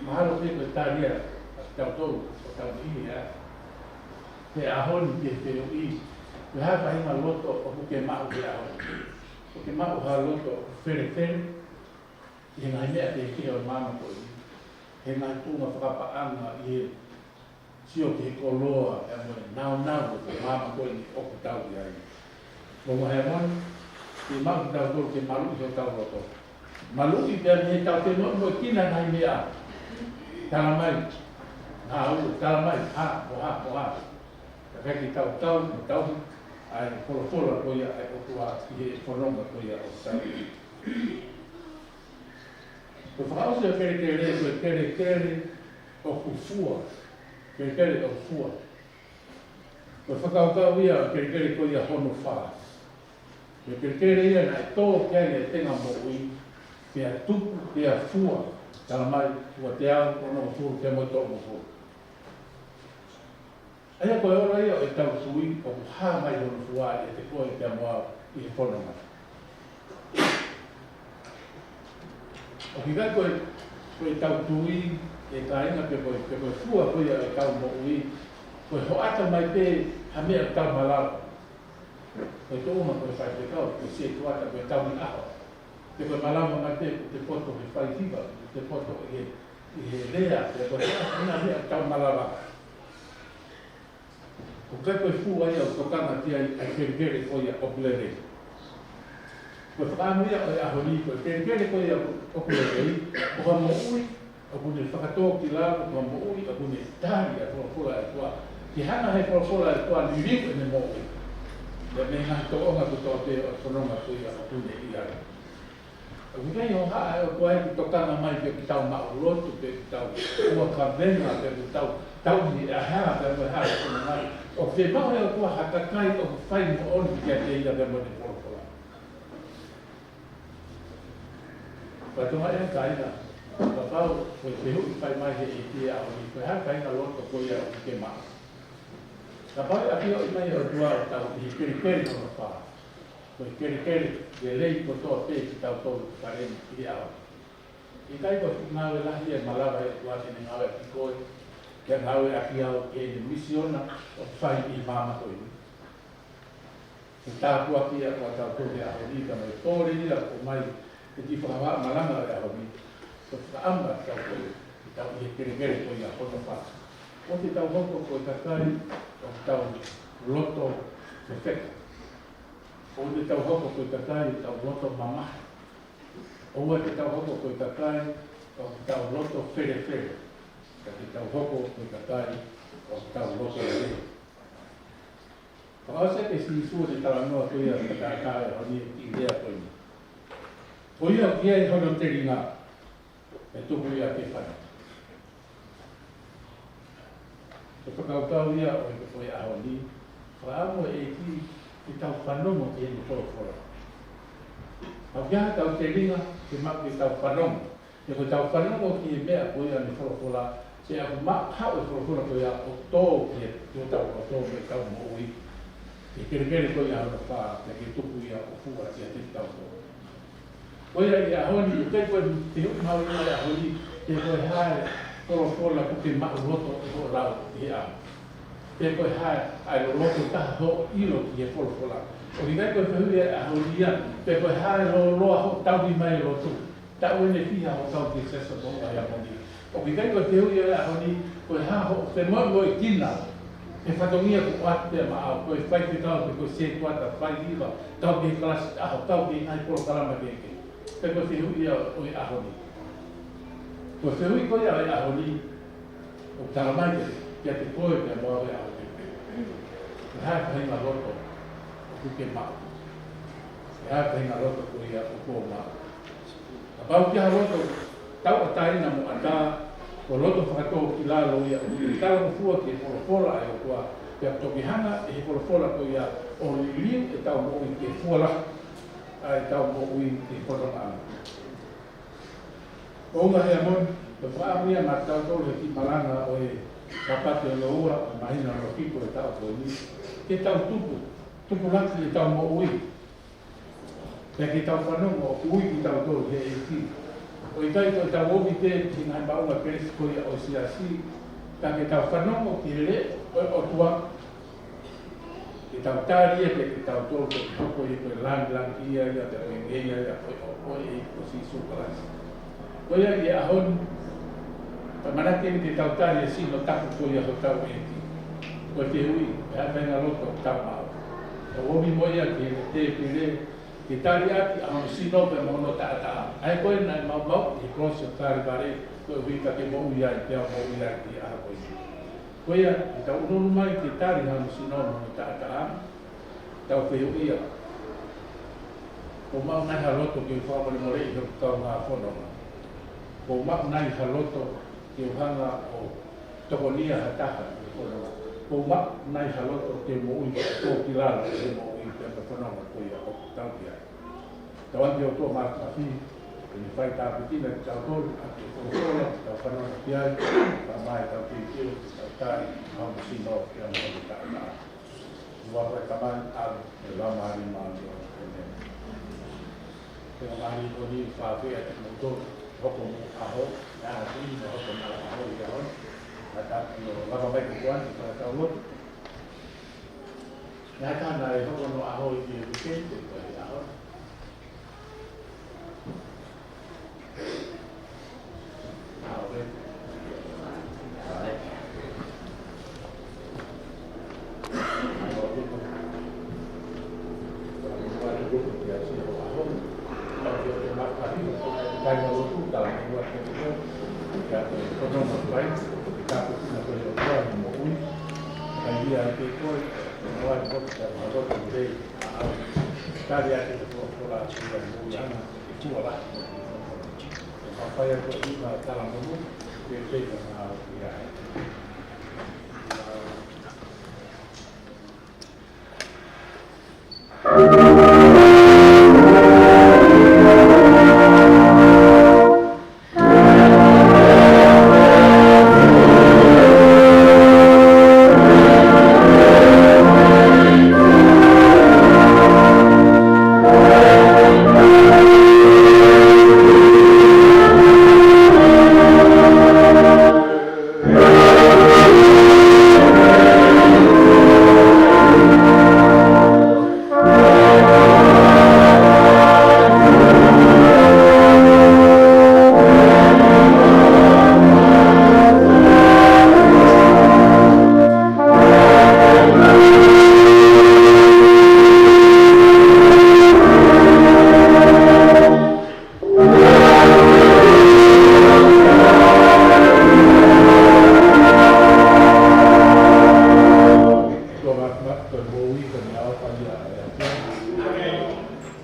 Mahalo pē ko e tali ia ʻa kitautolu ʻoku tau ʻi he ʻaho ni, ke fehuʻi, ko e hā e faʻahinga loto ʻoku ke maʻu he ʻaho ni. ʻOku ke maʻu ha loto felefele ʻi he ngaahi meʻa kehekehe ʻo e māmani ko eni, he ngaahi tuʻunga fakapaʻanga, ʻi he sio ki he koloa, ʻa ia mo e nāunau ʻo e māmani ko eni ʻoku tau ʻi ai. Mo e hā e moʻoni, ʻoku maʻu kitautolu ke maluʻi hotau loto. Maluʻi pea mei heʻetau ke moʻi mo e kina ngaahi meʻa. Tala mai, nā ʻoku tala mai, ha, mo ha, mo ha. Ka ʻikai ke tau tau, mo tau, ʻa e folofola ko ia ʻa e ʻOtua ʻi he fononga ko ia ʻoku tau ʻi ai. Ko e fakaʻosi ʻo e kelekele, ko e kelekele ʻoku fua. Kelekele ʻoku fua. Ko e fakakaukau ia ʻo e kelekele ko ia hono fā. Ko e kelekele ia naʻe tō ki ai e tenga moʻui, pea tupu, pea fua. Tala mai, ua teau onongofulu pea mo e tolungofulu. ʻA ia ko e ola ia ʻo ʻetau tui, ʻoku hā mai hono fua ʻiate koe pea mo au ʻi he fononga. ʻOku ʻikai ko e, ko ʻetau tui, ʻe kāinga, pe ko e, pe ko e fua ko ia ʻo ʻetau moʻui, ko e hoʻata mai pē ha meʻa ʻoku tau malava. Ko e tuʻunga ko e faifekau, ko e setuata, ko e tauhi ʻaho. Pe ko e malava mai pē ʻoku te poto he faihiva, ʻoku te poto ʻi he, ʻi he lea, pe ko e hā, ʻi he meʻa ʻoku tau malava. ʻOku ʻikai ko e fua ia ʻoku tokanga ki ai ʻa e kelekele ko ia ʻoku lelei. Ko e fakaʻamu ia ʻo e ʻaho ni, ko e kelekele ko ia ʻoku lelei, ko ha moʻui ʻoku ne fakatōkilalo, ko ha moʻui ʻoku ne tali ʻa e folofola ʻa e ʻOtua. Ke hanga ʻe he folofola ʻa e ʻOtua ʻo liliu ʻene moʻui. Pea mei he ngaahi tōʻonga kotoa pē ʻo e fononga ko ia ʻoku ne ʻi ai. ʻOku ʻikai hohaʻa ʻa e ʻOtua ia ke tokanga mai pe ʻoku tau maʻulotu, pe ʻoku tau ʻoua kavenga, pe ʻoku tau tauhi ʻa e hā, pe ko e hā ʻoku tau maʻu. ʻOku fiemaʻu ʻe he ʻOtua ha kakai ʻoku fai moʻoni kiate ia pea mo ʻene folofola. Pea tokanga ʻa e kāinga, kapau ko e fehuʻi ʻoku fai mai ʻe he ʻEiki he ʻaho ni, ko e hā e kāingalotu ko ia ʻoku ke maʻu. Kapau ʻe ʻafioʻi mai ʻe he ʻOtua ʻoku tau ʻi he kelekele hono fā. Ko e kelekele lelei kotoa pē kitautolu ʻoku tali ʻi he ʻaho ni. ʻIkai ko e ngāue lahi ia ʻe malava ʻe he ʻOtua ke ne ngāue ʻaki koe, ke ngāue ʻaki au, ke ne misiona ʻoku fai ʻi he māmani ko eni. Ko e tāpuaki ia ʻoku tau tō he ʻaho ni, ka mai pole ia ʻoku mai, ʻe ki fakavaʻa malanga he ʻaho ni, ko e fakaʻamu ʻa kitautolu, ke tau ʻi he kelekele ko ia hono fā. ʻOua te tau hoko ko e kakai ʻoku tau loto fefeka. ʻOua te tau hoko ko e kakai ʻoku tau loto mamahi. ʻOua te tau hoko ko e kakai ʻoku tau loto felefele. Ka ke tau hoko ko e kakai ʻoku tau loto lelei. Fakaʻosi ʻe Sīsū ʻene talanoa ko ia ʻo e fakatātā ʻo e ʻaho ni ʻi he lea ko eni. Ko ia ʻoku ʻi ai hono telinga, ʻe tuku ia ke fanongo. Ko e fakakaukau ia ʻo e, ʻo e ʻaho ni, fakaʻamu ʻe he ʻEiki ke tau fanongo ki heʻene folofola. ʻOku ʻi ai hotau telinga, ke maʻu ke tau fanongo. He ko ʻetau fanongo ki he meʻa ko ia ʻene folofola, pea ʻoku maʻu haʻu e folofola ko ia ʻo tō ki he, ki hotau loto mo ʻetau moʻui. Ke kelekele ko ia hono fā, pea ke tuku ia ʻo fua kiate kitautolu. Ko ia ʻi he ʻaho ni, ʻoku ʻikai ko e fehuʻi mahuʻinga ʻo e ʻaho ni, pe ko e hā e folofola ʻoku ke maʻuloto ʻi hoʻo lau ʻi he ʻaho. Pe ko e hā e loloto taha hoʻo ʻilo ki he folofola. ʻOku ʻikai ko e fehuʻi ʻo e ʻaho ni ia, pe ko e hā e lōloa hoʻo tauhi mai e lotu. Taʻu ʻeni ʻe fiha hoʻo kau ki he Siasi ʻo Tonga ʻi he ʻaho ni. ʻOku ʻikai ko e fehuʻi ʻo e ʻaho ni, ko e hā hoʻo femoʻuekina he fatongia kuo ʻoatu pea maʻau, ko e faifekau pe ko e sētuata, faihiva, kau ki he kalasi ʻaho, kau ki he ngaahi polokalama kehekehe. Pea ko e fehuʻi ia ʻo e ʻaho ni. Ko e fehuʻi ko ia ʻo e ʻaho ni, ʻoku tala mai kiate, kiate koe pea mo au he ʻaho ni. Ko e hā e faʻahinga loto ʻoku ke maʻu. Ko e hā e faʻahinga loto ko ia ʻoku ke maʻu. Kapau ʻoku ʻi ai ha loto tauʻatāina mo ʻatā, ko e loto fakatōkilalo ia ʻoku ne talangofua ki he folofola ʻa e ʻOtua, pea toki hanga ʻe he folofola ko ia ʻo liliu ʻetau moʻui ke fua lahi ʻa ʻetau moʻui ki he fononga. ʻOku ou ʻuhinga he ʻaho ni, ko e fakaʻamu ia maʻatautolu he kiʻi malanga ʻo e Sāpate hono ua ʻo e māhina hono fitu ʻo e taʻu ko eni, ke tau tupu, tupulaki ʻetau moʻui. Pea ke tau fanongo ʻoku ui kitautolu ʻe he ʻEiki. ʻOku ʻikai ko ʻetau omi pē ki he ngaahi maʻunga kelesi ko ia ʻo e siasi, ka ke tau fanongo ki he leʻo ʻo e ʻOtua. Ke tau tali ia, ke, ke tau tō, ke hoko ia ko e langilangiʻia ia, pea ko e ngeia ia ʻo e, ʻo e, ʻo Sīsū Kalaisi. Ko ia ʻi he ʻaho ni, ʻamanaki ke tau tali e sino tapu ko ia hotau ʻEiki. Ko e fehuʻi, ko e hā e faʻahinga loto ʻoku tau maʻu. Tau omi mo ia ki he tēpile, ke tali ʻaki ʻa hono sino pea mo hono taʻataʻa. ʻA ē ko ē naʻe maumauʻi ʻi he kolosi ʻo Kalevale, koeʻuhi ka ke moʻui ai, pea u moʻui ai ʻi he ʻaho ko ia. Ko ia, ʻi heʻetau ʻunuʻunu mai ke tali hono sino mo hono taʻataʻa, tau fehuʻia. Kuo u maʻu nai ha loto ke u fakamolemoleʻi hoku kaungā fononga? Kuo u maʻu nai ha loto ke u hanga ʻo tokonia ha taha ʻi he fononga? Kuo u maʻu nai ha loto ke u moʻui fakatōkilalo ʻi he moʻui pea mo e fononga ko ia ʻoku tau ʻi ai? Tauange ki he ʻOtua Māfimafi ke ne fai tāpuekina kitautolu ʻaki e folofola ʻoku tau fanongo ki ai, kae ʻumaʻā ʻetau teuteu ke tau tali ʻa hono sino pea mo hono taʻataʻa. ʻOfa ʻa e Tamai, ʻAlo, mo e Laumālie Māʻoniʻoni. ʻĒmeni. Ko e mālie ko eni ʻoku fakaafeʻi atu kimoutolu, hoko hoʻomou ʻaho, ʻa e ʻaho ni, hoko hoʻomou ʻaho ʻi he ʻaho ni. Kātaki ʻo lava mai ki he kuani, fakatau lotu. Naʻe ʻi ai ha taha naʻe hoko hono ʻaho ʻi he weekend, pe ko e ʻaho ni. Ko hono ʻuhinga, ke tāpuekina koe ʻe he ʻOtua ʻi hoʻo moʻui. Kae ʻumaʻā pē koe, ʻo ʻai koe ke ke lotu lelei, ʻo tali ʻaki e folofola ʻa e ʻOtua ʻi hoʻo moʻui ʻana, ʻi he ʻaho ni. Ke fai atu ʻa e ʻuhinga talamonū, ke ke ngāue ki ai.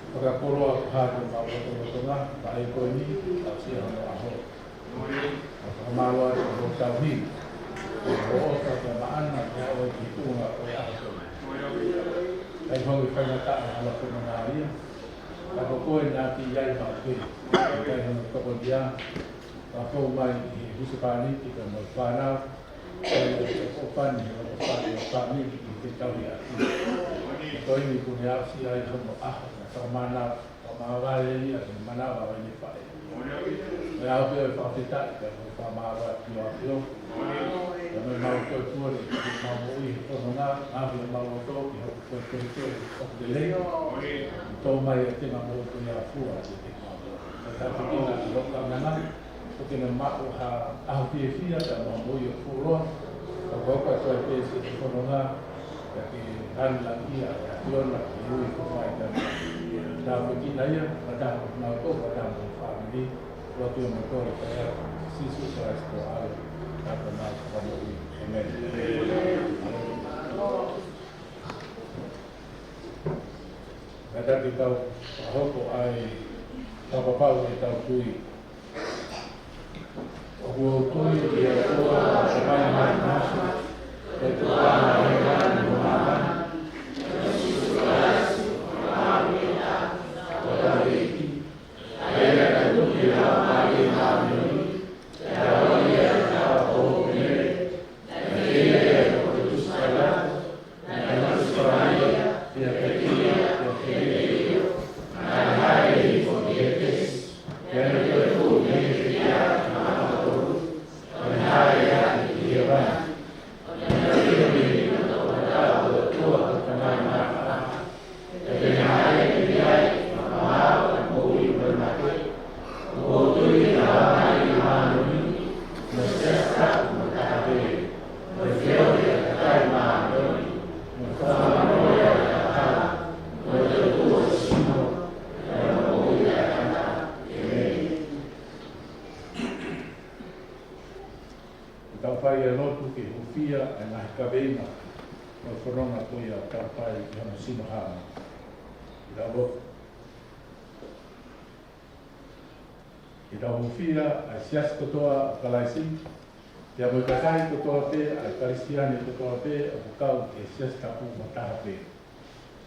Fakakoloa ko e hā ʻoku mau lotolotonga, pea ko eni, ʻoku ʻosi hono ʻaho. Fakamālō atu hoʻo tauhi, hoʻo ʻofa pea maʻana, pea ʻoku ʻi he tuʻunga ʻo e ʻaho ko eni. ʻIkai hangē ko e faingataʻa ʻa e hala fononga ia. Ka ko koe naʻa ke ʻi ai maʻu pē. ʻIkai hangē ko e tokoni ia. Ka ko mai ʻi he husepāniti pea mo e fānau. Ko e ʻofa ni, he ʻofa ni, ʻofa ni, ʻi he tauhi ʻaki. Ko eni kuo ne aʻusia ai hono ʻaho, na fakamana, fakamāvae ia, ke manava ai ʻene faʻē. Ko e ʻaho pē ʻo e fakafetaʻi, pea mo e fakamāvae ki he ʻAfio. Pea mo e mau toe tuari, ke mau moʻui he fononga, ʻaho ia mau loto, ki hoʻo koe koe koe, ʻoku lelei. Tō mai e tenga mo e koe ia fua, ke te mau. Ka tāpuekina ʻi ho kaunanga. Ko kinautolu ʻoku maʻu ha ʻaho fiefia pea mo e moʻui ʻo e fuoloa. Ka ko e hoko atu ai pē siʻi fononga, pea ke lāngilangiʻia ʻa e ʻAfiona, ke ui ko mai ka. Tāpuekina ia, ka tāpuekina koe, ka tāpuekina ho fāmili, ʻo Atu ia mo Tolu, ka ia, Sīsū Kalaisi ko e ʻAlo, ka ko homau Fakamoʻui. ʻĒmeni. Kātaki tau fakahoko ai, fakapapau ʻetau tui. ʻOku ou tui ʻi he ʻOtua, ko e Tamai Māfimafi, ko e Tuʻi ʻo e langi mo e māmani, ko Sīsū Kalaisi, ko e ʻEiki, ko e ʻEiki, ʻa ia naʻe tuku ʻi he Laumālie Māʻoniʻoni, pea ʻi he ʻaho ko eni, naʻe ʻi ai ʻa e Tusikaila, naʻe ʻi ai ʻa e Tusikaila, pea ʻi ai ʻa e Tusikaila, naʻe ʻi ai ʻa e Tusikaila, pea ʻi ai ʻa e Tusikaila, pea ʻi ai ʻa e Tusikaila, Ke tau fai e lotu ke hūfia ʻa e ngaahi kaveinga ʻo e fononga ko ia ʻoku tau fai ʻi hono sino hanga. Ke tau lotu. Ke tau hūfia ʻa e siasi kotoa ʻo Kalaisi, pea mo e kakai kotoa pē ʻa e Kalisitiane kotoa pē ʻoku kau ki he Siasi Tapu mo Taha Pē.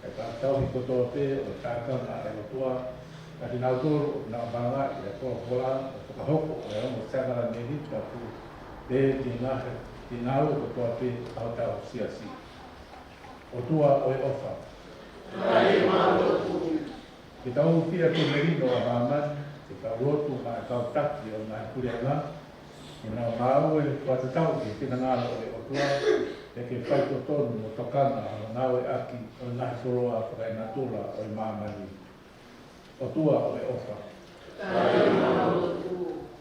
ʻA e kau tauhi kotoa pē ʻo e Tākanga ʻa e ʻOtua, ka kinautolu ʻoku nau malangaʻi ʻa e folofola ʻo fakahoko ʻa e ongo sākalamēniti tapu, pea ki he ngaahi, ki he ngāue kotoa pē ʻa hotau siasi. ʻOtua ʻo e ʻofa. Ke tau hūfia ki he melino ʻo māmani, ke tau lotu maʻa e kau taki ʻo e ngaahi puleʻanga, ke nau ngāue fakatatau ki he finangalo ʻo e ʻOtua, pea ke faitotonu mo tokanga ʻa e ngāueʻaki ʻo e ngaahi koloa fakaenatula ʻo e māmani. ʻOtua ʻo e ʻofa.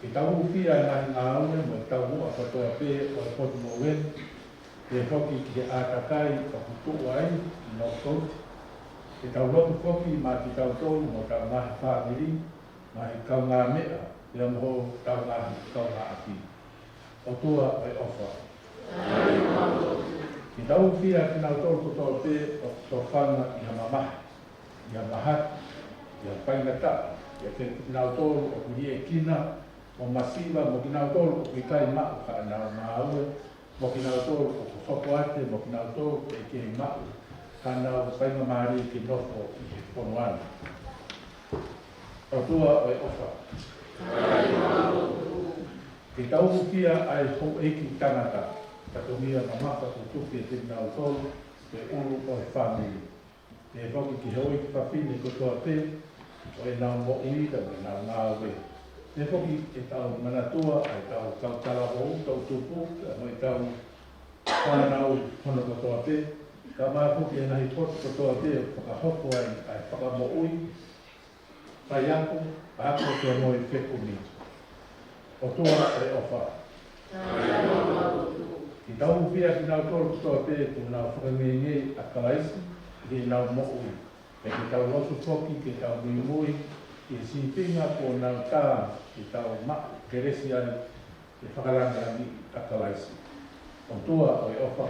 Ke tau hūfia ʻa e ngaahi ngāue mo e taumuʻa kotoa pē ʻo e potungāue, pea foki ki he ʻātakai ʻoku tuʻu ai ʻi Northcote. Ke tau lotu foki maʻa kitautolu mo hotau ngaahi fāmili, ngaahi kaungāmeʻa, pea mo hotau ngaahi kaungāʻapi. ʻOtua ʻo e ʻofa. Ke tau hūfia kinautolu kotoa pē ʻoku tofanga ʻi ha mamahi, ʻi ha mahaki, ʻi ha faingataʻa, ʻiate kinautolu ʻoku liʻekina mo masiva, mo kinautolu ʻoku ʻikai maʻu haʻanau ngāue, mo kinautolu ʻoku hoko ate, mo kinautolu ʻoku kei maʻu haʻanau faingamālie ke nofo ʻi he fonua ni. ʻOtua ʻo e ʻofa. Ke tau hūfia ʻa e houʻeiki tangata, fatongia mamafa kuo tuku kiate kinautolu, ko e ʻulu ʻo e fāmili. Pehē foki ki he houʻeiki fafine kotoa pē ʻo ʻenau moʻui mo ʻenau ngāue. Pehē foki ʻetau manatua ʻa ʻetau kau talavou, toʻutupu, pea mo ʻetau fānau hono kotoa pē. Kae ʻumaʻā foki e ngaahi potu kotoa pē ʻoku fakahoko ai ʻa e fakamoʻui, faiako, ako pea mo e fekumi. ʻOtua ʻo e ʻofa. Ke tau hūfia kinautolu kotoa pē kuo nau fakangeingei ʻa Kalaisi ʻi heʻenau moʻui. Pea ke tau lotu foki ke tau muimui ki he sīpinga kuo nau tā ke tau maʻu kelesi ai ke fakalangilangiʻi ʻa Kalaisi. ʻOtua ʻo e ʻofa.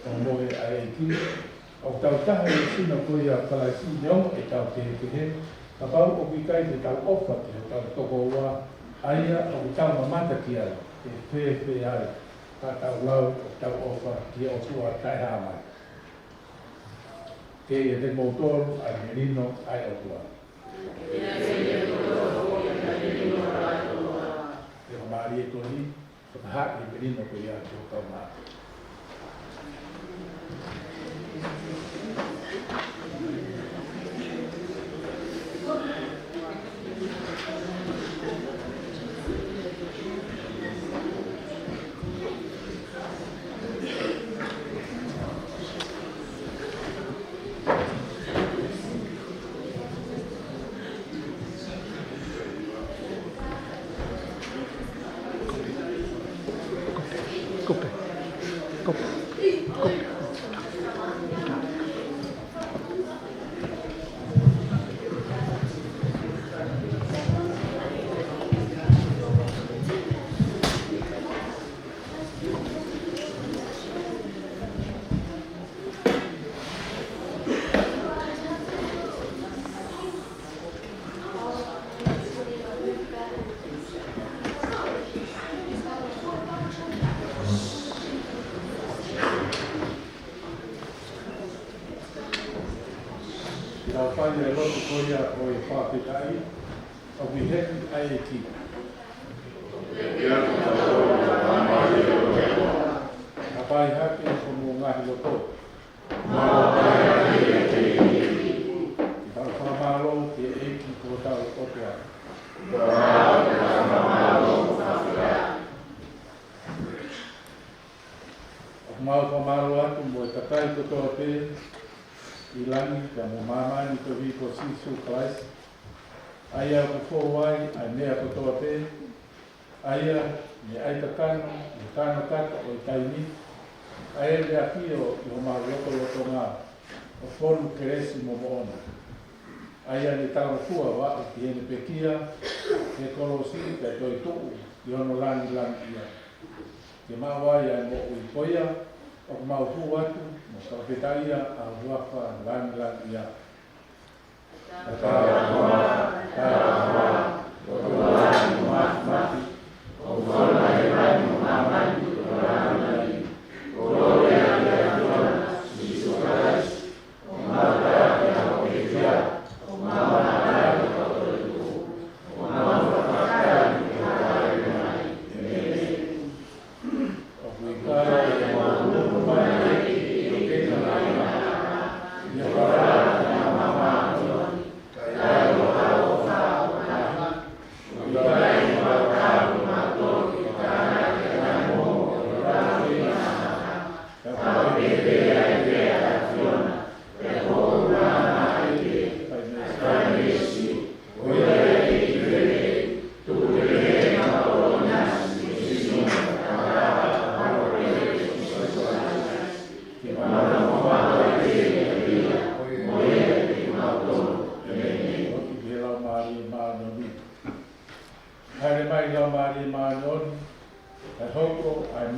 ʻOku mohe ʻa e ʻEiki, ʻoku tau taha ʻi he sino ko ia ʻo Kalaisi, neongo ʻetau kehekehe, kapau ʻoku ʻikai te tau ʻofa ki hotau tokoua, ʻa ia ʻoku tau mamata ki ai, ʻe fēfē ai haʻatau lau ʻoku tau ʻofa ki he ʻOtua taʻehāmai. Ke ʻiate kimoutolu ʻa e melino ʻa e ʻOtua. Ke mālie e toli, fakahā e melino ko ia ki ho kaumātuʻa. Kope. Kope. Kope. Tau fai e lotu ko ia ʻo e fakafetaʻi, ʻoku ʻi heni ʻa e ʻEiki. Kae fai hake homou ngaahi loto. Ke tau fakamālō ki he ʻEiki ko hotau ʻOtua. ʻOku mau fakamālō atu mo e kakai kotoa pē ʻi langi pea mo māmani koeʻuhi ko Sīsū Kalaisi, ʻa ia ʻoku fou ai ʻa e meʻa kotoa pē, ʻa ia naʻe ʻai kakano ʻi he kānokata ʻo e taimi, ʻa ia naʻe ʻafio ʻi homau lotolotonga ʻo fonu kelesi mo moʻoni. ʻA ia naʻe talangofua ʻo aʻu ki heʻene pekia he kolosi pea toetuʻu ʻi hono langilangiʻia. Ke maʻu ai ʻa e moʻui ko ia, ʻoku mau hū atu mo fakafetaʻia ʻa e huafa langilangiʻia.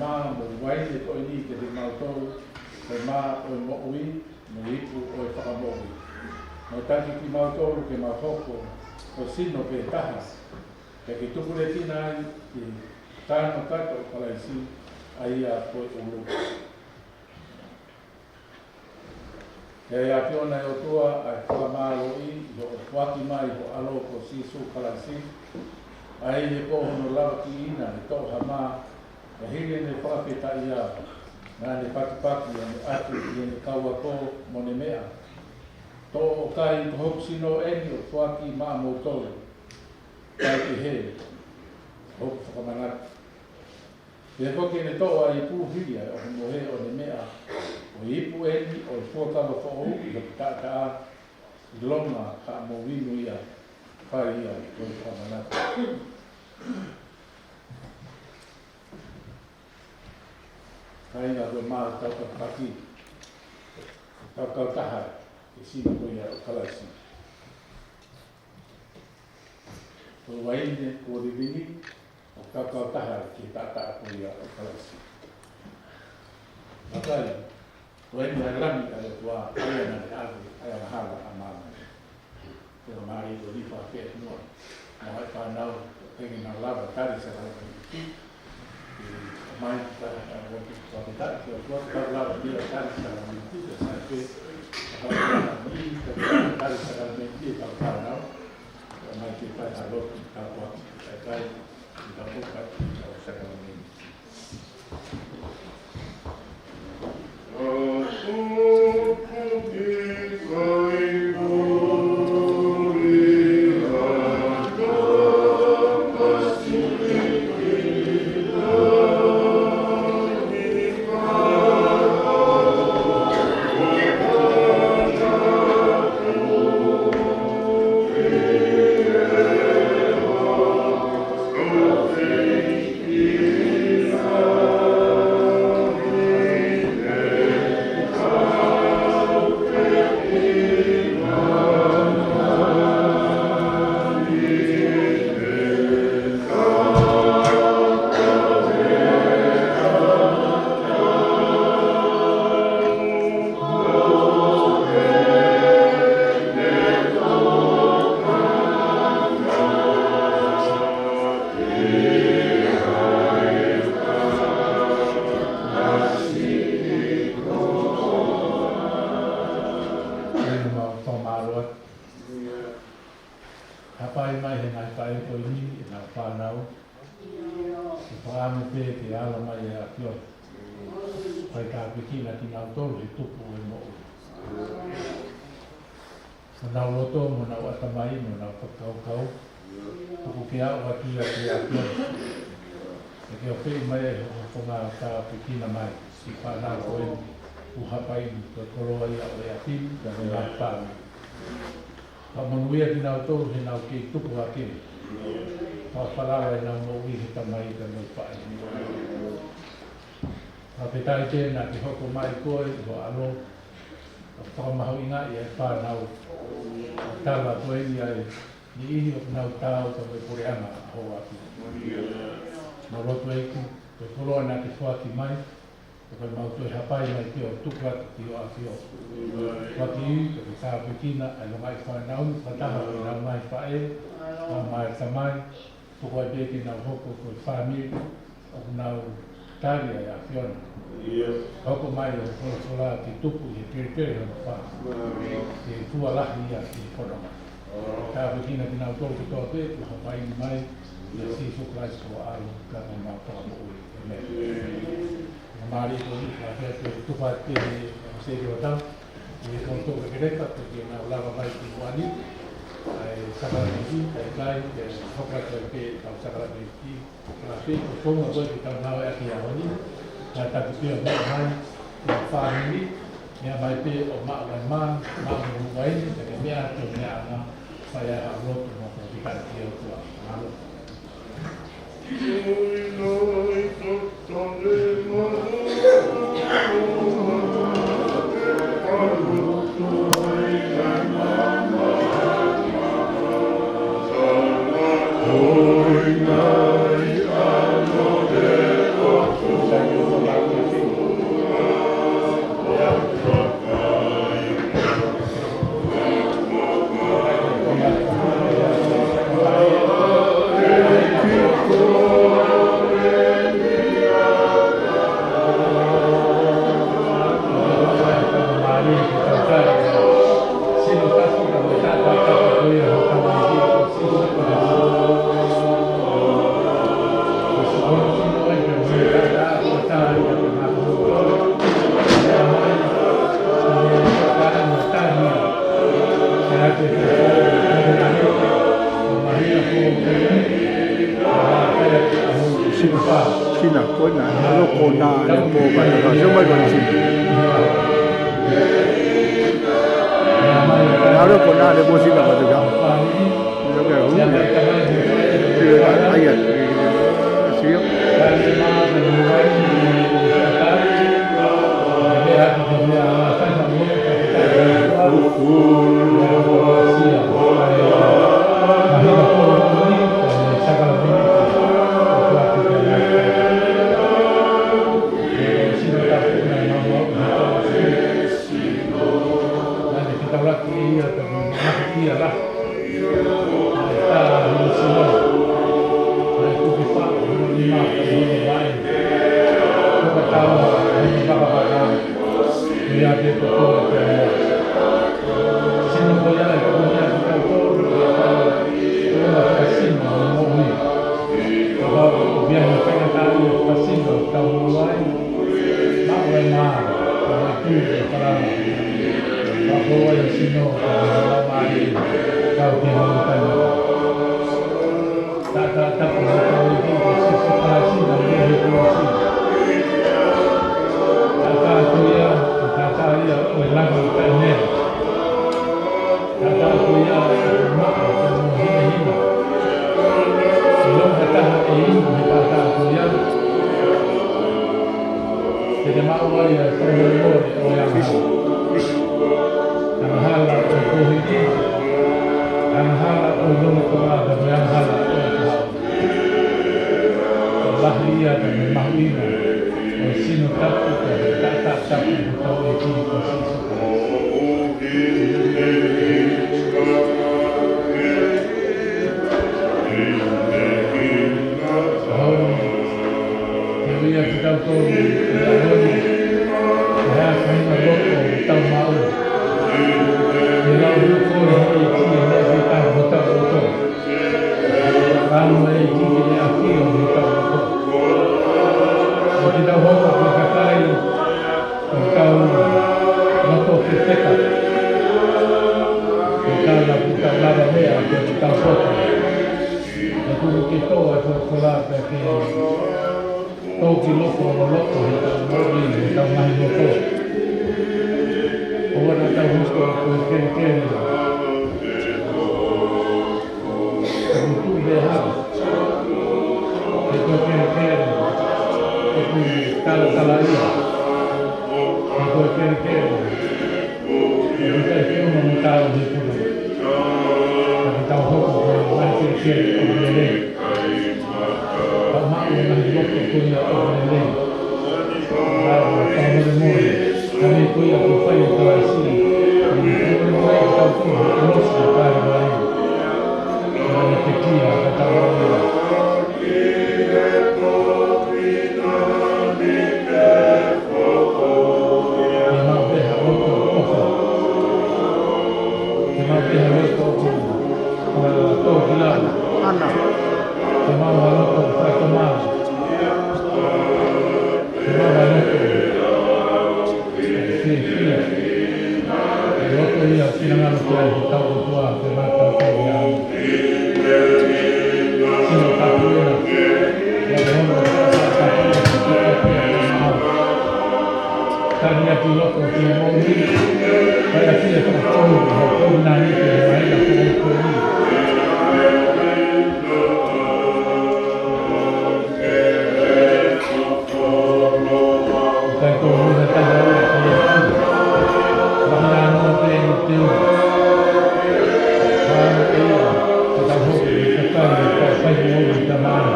mā mo e uaine ko eni kiate kimautolu, ko e mā ʻo e moʻui, mo e ipu ʻo e fakamoʻui. Mo taki kimautolu ke mau hoko ko e sino pē taha, ke ke tupulekina ai ki he tano kata ʻo Kalaisi, ʻa ia ko e ʻulu. He ʻe ʻAfiona ʻe ʻOtua ʻa e fakamālōʻi ʻi hoʻo foaki mai ho ʻAlo ko Sīsū Kalaisi, ʻa ia ko hono lavakiʻi ʻena ʻi he toʻohama, ka hili ʻene fakafetaʻia, naʻa ne pakipaki ʻo ne ʻatu ki heʻene kau ako mo ne meʻa: Toʻo ʻo kai, ko hoku sino ʻeni ʻoku foaki maʻamoutolu. Kai pehē, hoku fakamanatu. Pea ko ʻene toʻo ʻa e ipu hili ʻa e ʻohomohe ʻo ne meʻa: Ko e ipu ʻeni ʻo e fuakava foʻou ʻi hoku taʻataʻa, ʻilonga haʻamou inu ia, fai ia ko e fakamanatu. Kāinga, ko e mā ʻoku tau pakipaki, tau kautaha ki he sino ko ia ʻo Kalaisi. Ko e uaine kuo lilingi, ʻoku tau kautaha ki he taʻataʻa ko ia ʻo Kalaisi. Vakai, ko eni ʻa e langi ʻa e ʻOtua, ʻa ia naʻa ne ʻave ʻa e angahala ʻa māmani. Ko e mālie ko eni, fakafeʻatungia mo e fānau, ʻoku ʻikai ke nau lava tali sākalamēniti. ʻOmai ki he taʻataʻa, ʻoku fakafetaʻi ki he ʻOtua, ke tau lava ʻo tali sākalamēniti, ka sai pē, ka tau lava ʻo tali sākalamēniti ʻetau fānau. ʻOmai ke fai ha lotu tāpuaki, kae ʻikai, ke tau toka ʻi he sākalamēniti. Hapai mai he ngaahi faʻē ko eni ʻenau fānau, ʻi he fakaʻamu pē ke ala mai ʻa e ʻAfiona, fai tāpuekina kinautolu he tupu ʻo e moʻui. Mo honau loto, mo honau ʻatamai, mo honau fakakaukau, tuku ke aʻu atu ia ki he ʻAfiona. Ke ke ʻofeina mai ʻa e hokohoko tāpuekina mai siʻi fānau ko eni ʻoku hapai ni, ko e koloa ia ʻo e ʻapi ni, mo e ngaahi fāmili. Fakamonūʻia kinautolu heʻenau kei tupu hake, fakafalala ʻenau moʻui he Tamai pea mo e Faʻē. Fakafetaʻi pē naʻa ke hoko mai koe ʻi ho ʻAlo, ʻo fakamahuʻingaʻi ʻa e fānau. Tala ko eni ʻa e niʻihi ʻoku nau taau pea mo e puleʻanga ʻa ho ʻAfio. Mau lotu ʻEiki, ko e koloa naʻa ke foaki mai, ʻoku mau toe hapai mai pē ʻo tuku atu ki ho ʻAfio. Foaki ia ke tāpuekina ʻa e longaʻi fānau ni, fakataha mo ʻenau ngaahi faʻē, ʻa e ʻatamai, tuku ai pē ke nau hoko ko e fāmili ʻoku nau tali ʻa e ʻAfiona. Hoko mai ʻa e folofola ke tupu ʻi he kelekele hono fā, ke fua lahi ia ki he fononga. Tāpuekina kinautolu kotoa pē ʻoku hapai mai, ʻia Sīsū Kalaisi ko ho ʻAlo, ka ko homau Fakamoʻui. ʻĒmeni. Mālie ko eni, ka pea te tufa te ʻo se ki o tau. ʻI he koutou ke keleka, ke nau lava mai ki muʻa ni ʻa e sākalamēniti, kae ʻikai, ke hoko atu ai pē ʻetau sākalamēniti. Ka pē ko e founga ko ē ke tau ngāueʻaki he ʻaho ni, ka taki pē ʻo meʻa mai, ʻa e fāmili, meʻa mai pē ʻo maʻu ʻa e mā, maʻu mo e uaine, ka ke meʻa atu ʻo meʻa ʻana, fai ai ha lotu mo e fakafetaʻi ki he ʻOtua. Mālō. Sina, sina, ko ena, ʻa e loko na, ʻa e pō, ka, ka, sio mai ko e sina. ʻA e loko na, ʻa e pō sina, ka, ka. Sio mai ko e sina. Sio. Angahala ʻo e kohi ki, angahala ʻo e longomoʻa, ka me angahala ʻo e kahaʻu. Ko e lahi ia ka me mahuʻinga ʻo e sino tapu ka me taʻataʻa tapu ʻo hotau ʻEiki ko Sīsū Kalaisi. Hau, ke ui ʻa kitautolu ʻi he ʻaho ni, ʻi he faʻahinga loto ʻoku tau maʻu. ʻI he lau hoko ʻe he ʻEiki ʻa e meʻa ke tau hotau loto. Kau ʻe he ʻEiki ke ne ʻafio ʻi hotau loto. ʻO kitautolu ko e kakai ʻoku tau loto fefeka. Ko e tala ʻoku tau lava meʻa ke tau poto. ʻOku ke tō ʻa e folofola pea ke tō ki loto ʻo loto he tau moʻui, he tau ngaahi loto. ʻOua naʻa tau hoko ko e kelekele. ʻOku tuʻu pē hau. He ko e kelekele ʻoku talatalaʻia. He ko e kelekele ʻoku ʻikai ke ʻuma mo tau he puna. Ka ke tau hoko ko e ngaahi kelekele ʻoku lelei. Ka maʻu e ngaahi loto ko ia ʻoku lelei. Ka ʻoku fakamolemole. Ka ne ko ia kuo fai ʻe Kalaisi. Ka ne fakamolemole ʻi hotau kovi, ʻo ʻosi ʻa e kalimeli. Ka ne pekia ka tau maʻu ia. Ke maʻu pē ha loto ʻofa. Ke maʻu pē ha loto ʻoku, ʻa, tōkilalo. Ana. Ke maʻu ha loto fakatomala. Ke maʻu ha loto fiefia. Ko e loto ia ʻoku finangalo ki ai hotau ʻOtua ke maʻu kitautolu ia. Sino tapu ena. Ia ko hono tapu ena. Tani atu loto ki he moʻui. Fai atu e fakatonu, ʻa e kovinānite, ʻa e maila ko e moʻui. Kae tō muna taha ua ko ia. Mahalo anō pē ʻi te u. Mahalo pē ia, ka tau hoki ʻi he kakai ʻoku fai moʻoni ʻi Tamana.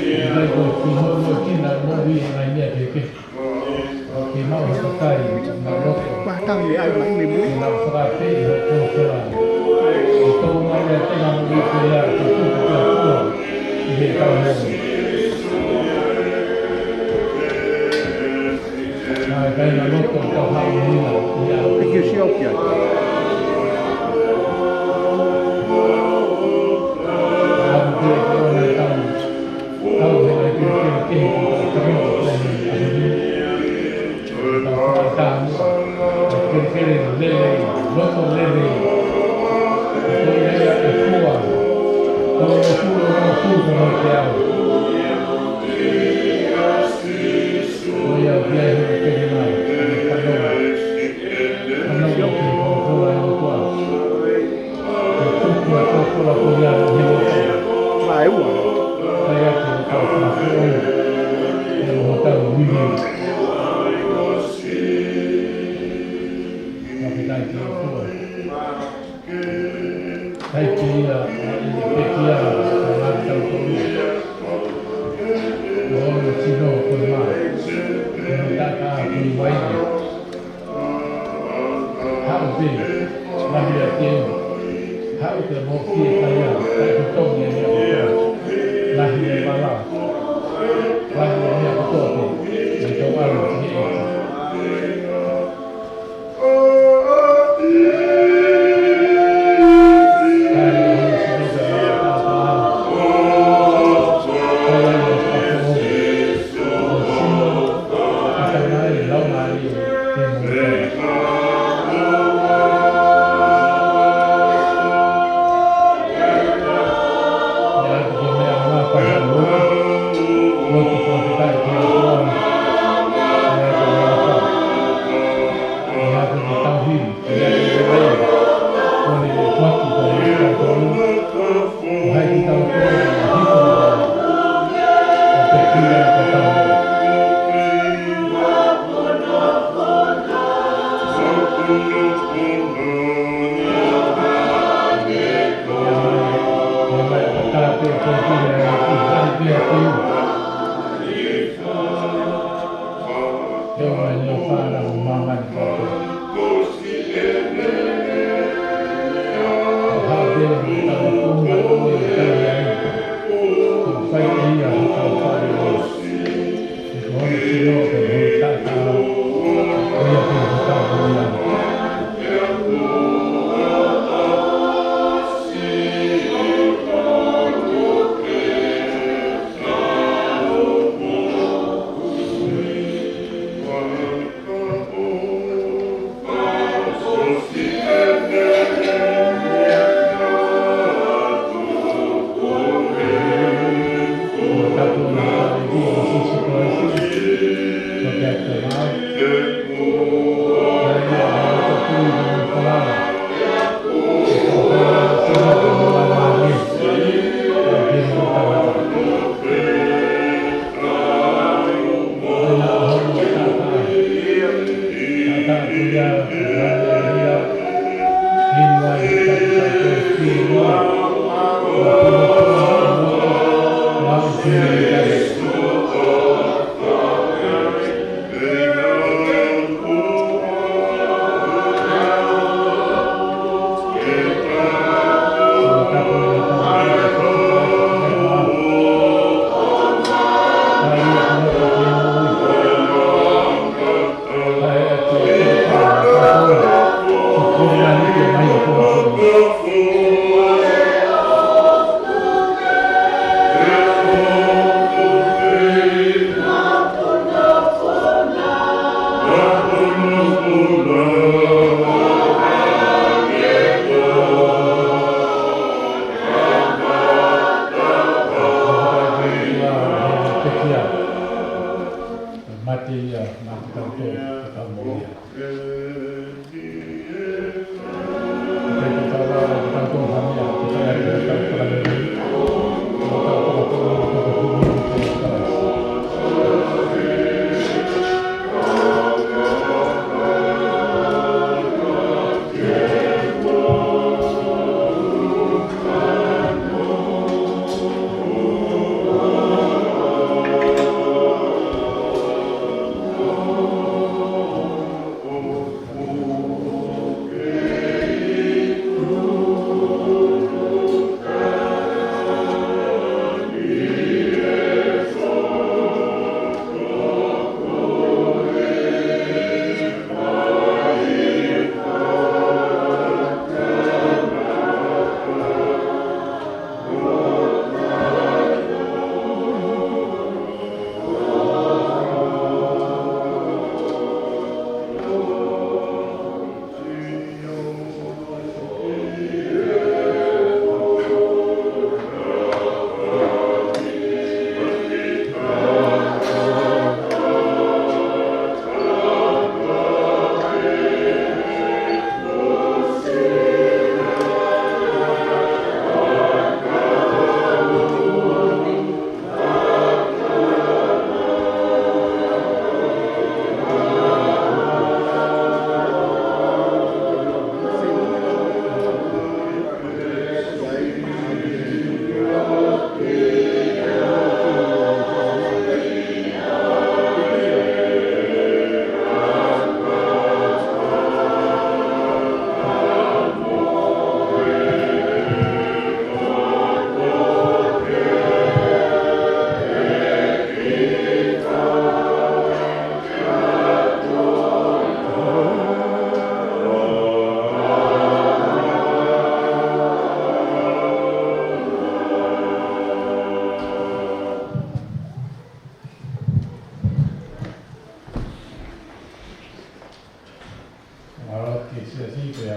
ʻIkai ko e fiholo kina moʻui ʻa e ngaahi meʻa kehekehe. Ke maʻu ha kakai, ma loto. Kuo tau ʻi ai mai me Ke sio ki ai. Mai ua. Fakafetaʻi ki he ʻOtua. Kai pē ia ʻa e pekia ʻa e ngaahi tautolu. Ko hono sino ko e mā. Ko hono taʻataʻa ko e uaine. Haʻu pē, lahi ʻa e teu. Haʻu pē mo fie kai ʻa e totongi ʻa e meʻa kotoa. Lahi ʻa e vala. Lahi ʻa e meʻa kotoa pē. ʻE tau ʻalu ki he ʻEiki.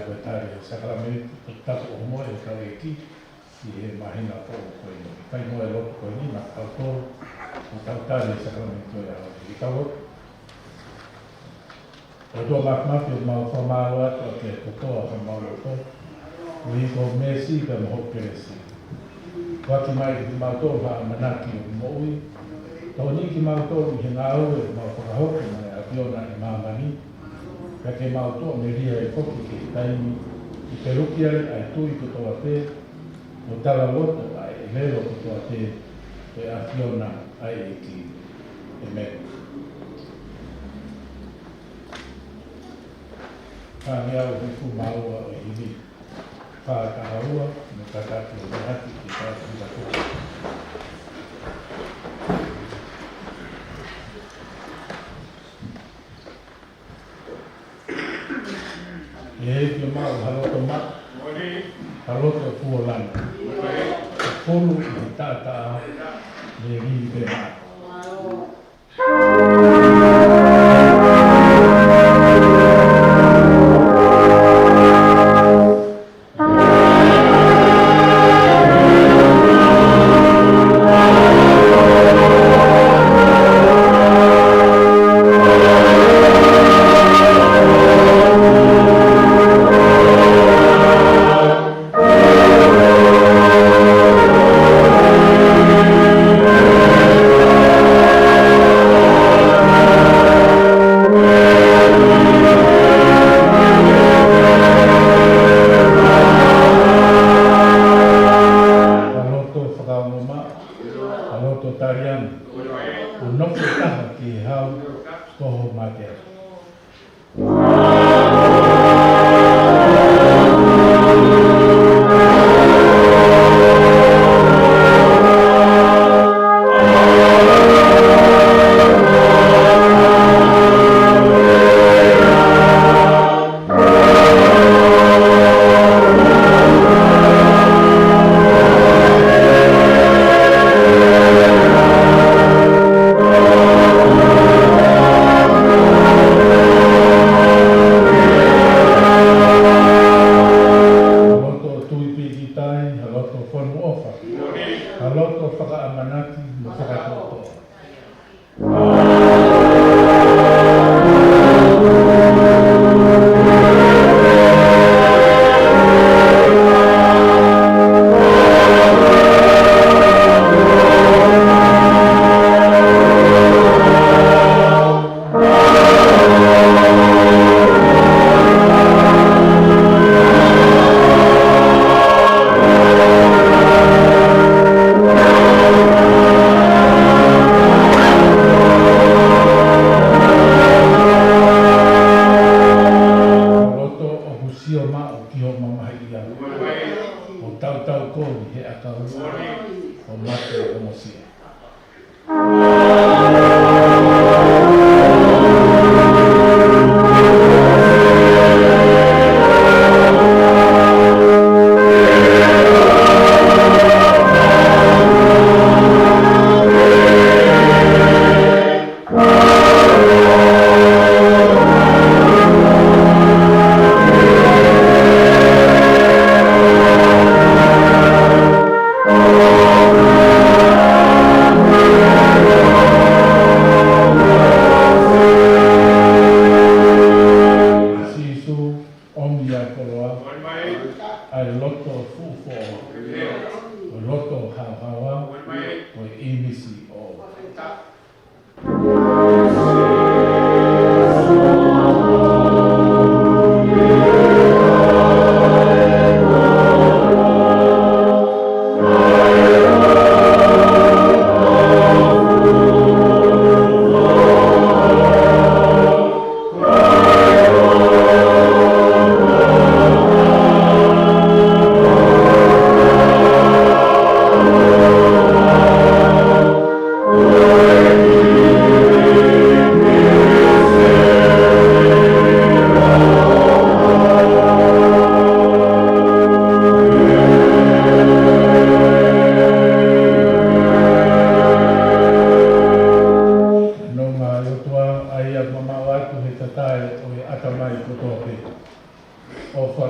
Ko e tali e sākalamēniti, ko e tapu ʻo e moʻui ʻa e ʻEiki, ʻi he māhina foʻou ko eni. Fai mo e lotu ko eni, maʻa kitautolu, ʻo tau tali e sākalamēniti ʻo e ʻaho ni. Ke tau lotu. ʻOtua Māfimafi, ʻoku mau fakamālō atu ʻaki e kotoa ʻa homau loto, koeʻuhi ko hoʻo mēsi pea mo hoʻo kelesi. Foaki mai kiate kimautolu ha ʻamanaki ʻo e moʻui. Tokoniʻi kimautolu ʻi he ngāue ʻoku mau fakahoko maʻa e ʻAfiona ʻi māmani. Pea ke mau toʻo melie ai foki ki he taimi ʻe peluki ai ʻa e tui kotoa pē, mo talaloto ʻa e ʻelelo kotoa pē, ʻi he ʻAfiona ʻa e ʻEiki. ʻĒmeni. Ka meʻa ʻo hifo māua ʻo e himi. Fakataha ua, mo e kātaki ʻo e ʻaho ni, ke tau hifo atu. ʻEiki ʻo maʻu ha loto maʻa, ha loto kuo langa. Fonu ʻi he taʻataʻa, ʻe lī pē maʻa. Ha loto fakaongo maʻa, ha loto taliangi, ʻo nofo taha ki he hau, ko ho mate. Ha loto tui pīkitai, ha loto fonu ʻofa, ha loto fakaʻamanaki mo fakatoʻotoʻa. Loto ʻoku sio maʻu ki hoʻo mamahiʻia, ʻo tautau kovi he ʻakau, ʻo mate ʻo mosia. Sīsū, ʻomi ʻa e koloa, ʻa e loto fuʻu foʻou, ʻa e loto haohaoa, ʻo e ʻīmisi ʻoʻou.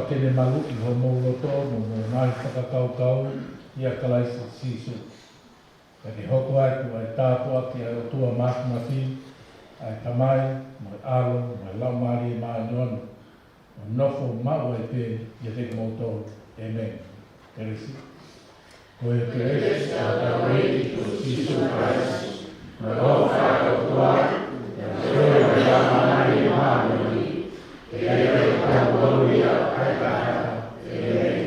Ke ne maluʻi homou loto mo hoʻomou ngaahi fakakaukau ʻia Kalaisi Sīsū. Pea ke hoko atu ʻa e tāpuaki ʻa e ʻOtua Māfimafi, ʻa e Tamai, mo e ʻAlo, mo e Laumālie Māʻoniʻoni, ʻo nofo maʻu ai pē ʻiate kimoutolu. ʻĒmeni. Kelesi. Ko e kelesi ʻa hotau ʻEiki ko Sīsū Kalaisi, mo e ʻofa ʻa e ʻOtua, mo e feohi ʻa e Laumālie Māʻoniʻoni, ke ʻiate kitautolu ia ʻo taʻengata. ʻĒmeni.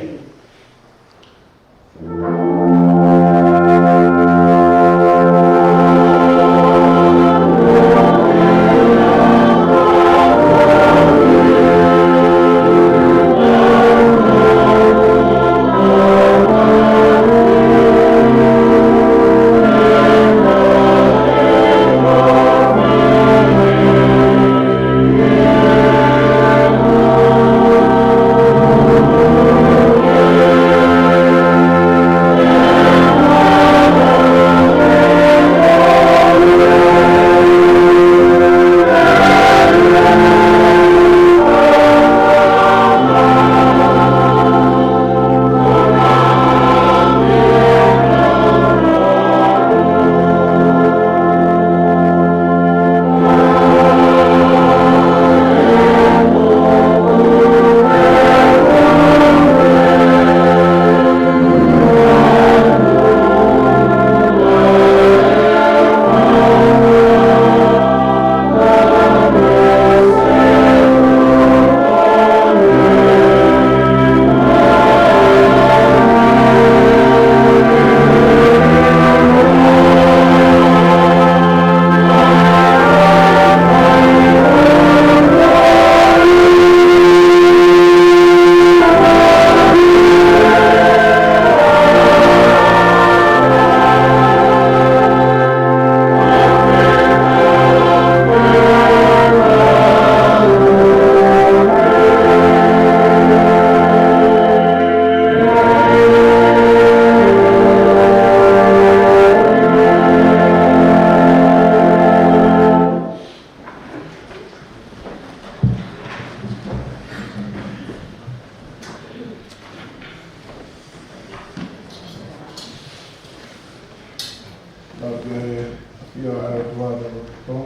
Tau ke ʻafio ʻa e ʻOtua ʻi hotau loto. ʻOku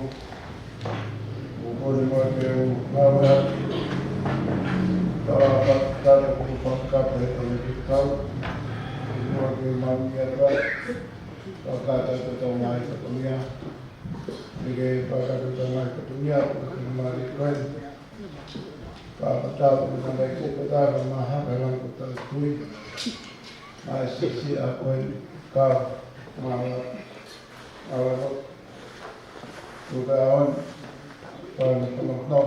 ou kole muʻa ke u ngāue atu. Tau fakatapu, tau fakatapu he tau ke tau. Muʻa ke u maʻu ʻa e ʻOtua. Fakatapu ʻetau ngaahi fatongia. Ke ke fakatapu ʻetau ngaahi fatongia, ʻoku ke mālie koe. Ka pata ʻoku nau ke pata ka maha ka lang ko tau kui. Mai sisi a koe ka maha. Ala ko. Tuka on. Pan kono no.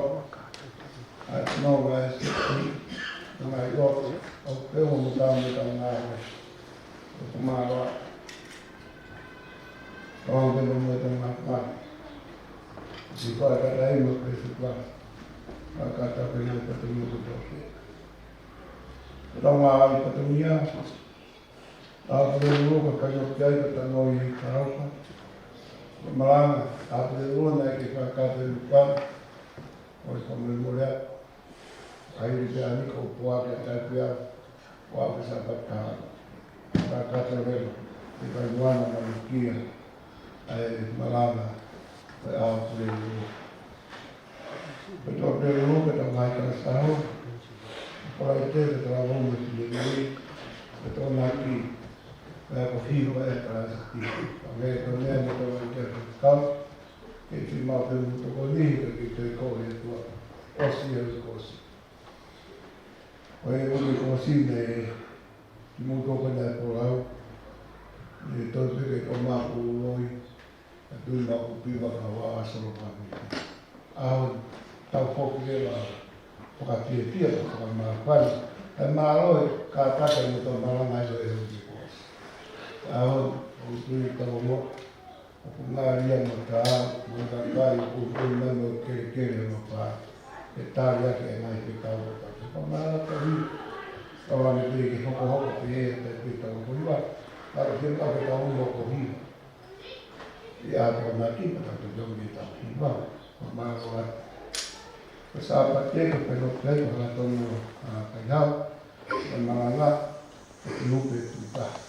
Ai no mai sisi. Ngai o. O pe o mo ta mo ta ngai. ʻOku mālō. Ka ʻoange pē mo e tangata. Siʻi faʻa kakai mo e pesuka. Ka kata pē ngaahi fatongia kotoa pē. Ka tau ngaahi fatongia. ʻA pule ulu ka kai o ki ai ka tano i ka rauka. Ka malanga. ʻA pule ulu naʻe ke fakakata e lupa. ʻOi ka mole mole a. Ka iri pē ani ka upua ke tai pē a. Ua pē sa pata. Ka kata leva. Ke kai muana manukia. ʻA e malanga. Ko e ʻa pule ulu. Pea tau pule ulu, pea tau ngaahi kalasaho. Palaite, pea tau lau mo e Finemui. Pea tau naki. Pea ko hiva e kalasiki. Pea ngai ko mea mo tau ngaahi kalasaho. Ke fi mau pe mo tokoni, ka ke toi ko e tua. ʻOsi e ʻosi. ʻOi, ʻoku ke ʻosi ne, ki muʻa ko e nai polau. Ne toi pē ke tō maku loi. ʻA tui maku piva ka wā asolo pami. ʻAho, tau foki leva, fakafiefia, fakamāfana. ʻE mālō e, ka kata mo tō malanga ʻi he ʻosi. ʻAho, ʻoku tui tau mo, ʻoku ngaahi ia mo tā, mo e kakai, ʻoku tui mai mo kelekele mo pā. ʻE tali ake e ngaahi fekau ko tau. Fakamālō kohi. Tau ane pē ke hokohoko pē e, pē pē tau ko hiva. Tau ke pē tau mo ko hiva. ʻI ʻa tō naki, ka tau te tau ke tau hiva. Fakamālō atu. Sāpate, ko e pehē pē ko e hala tonu ʻa Kaihau, ʻa Malanga, ʻa Tunupe, Tunupa.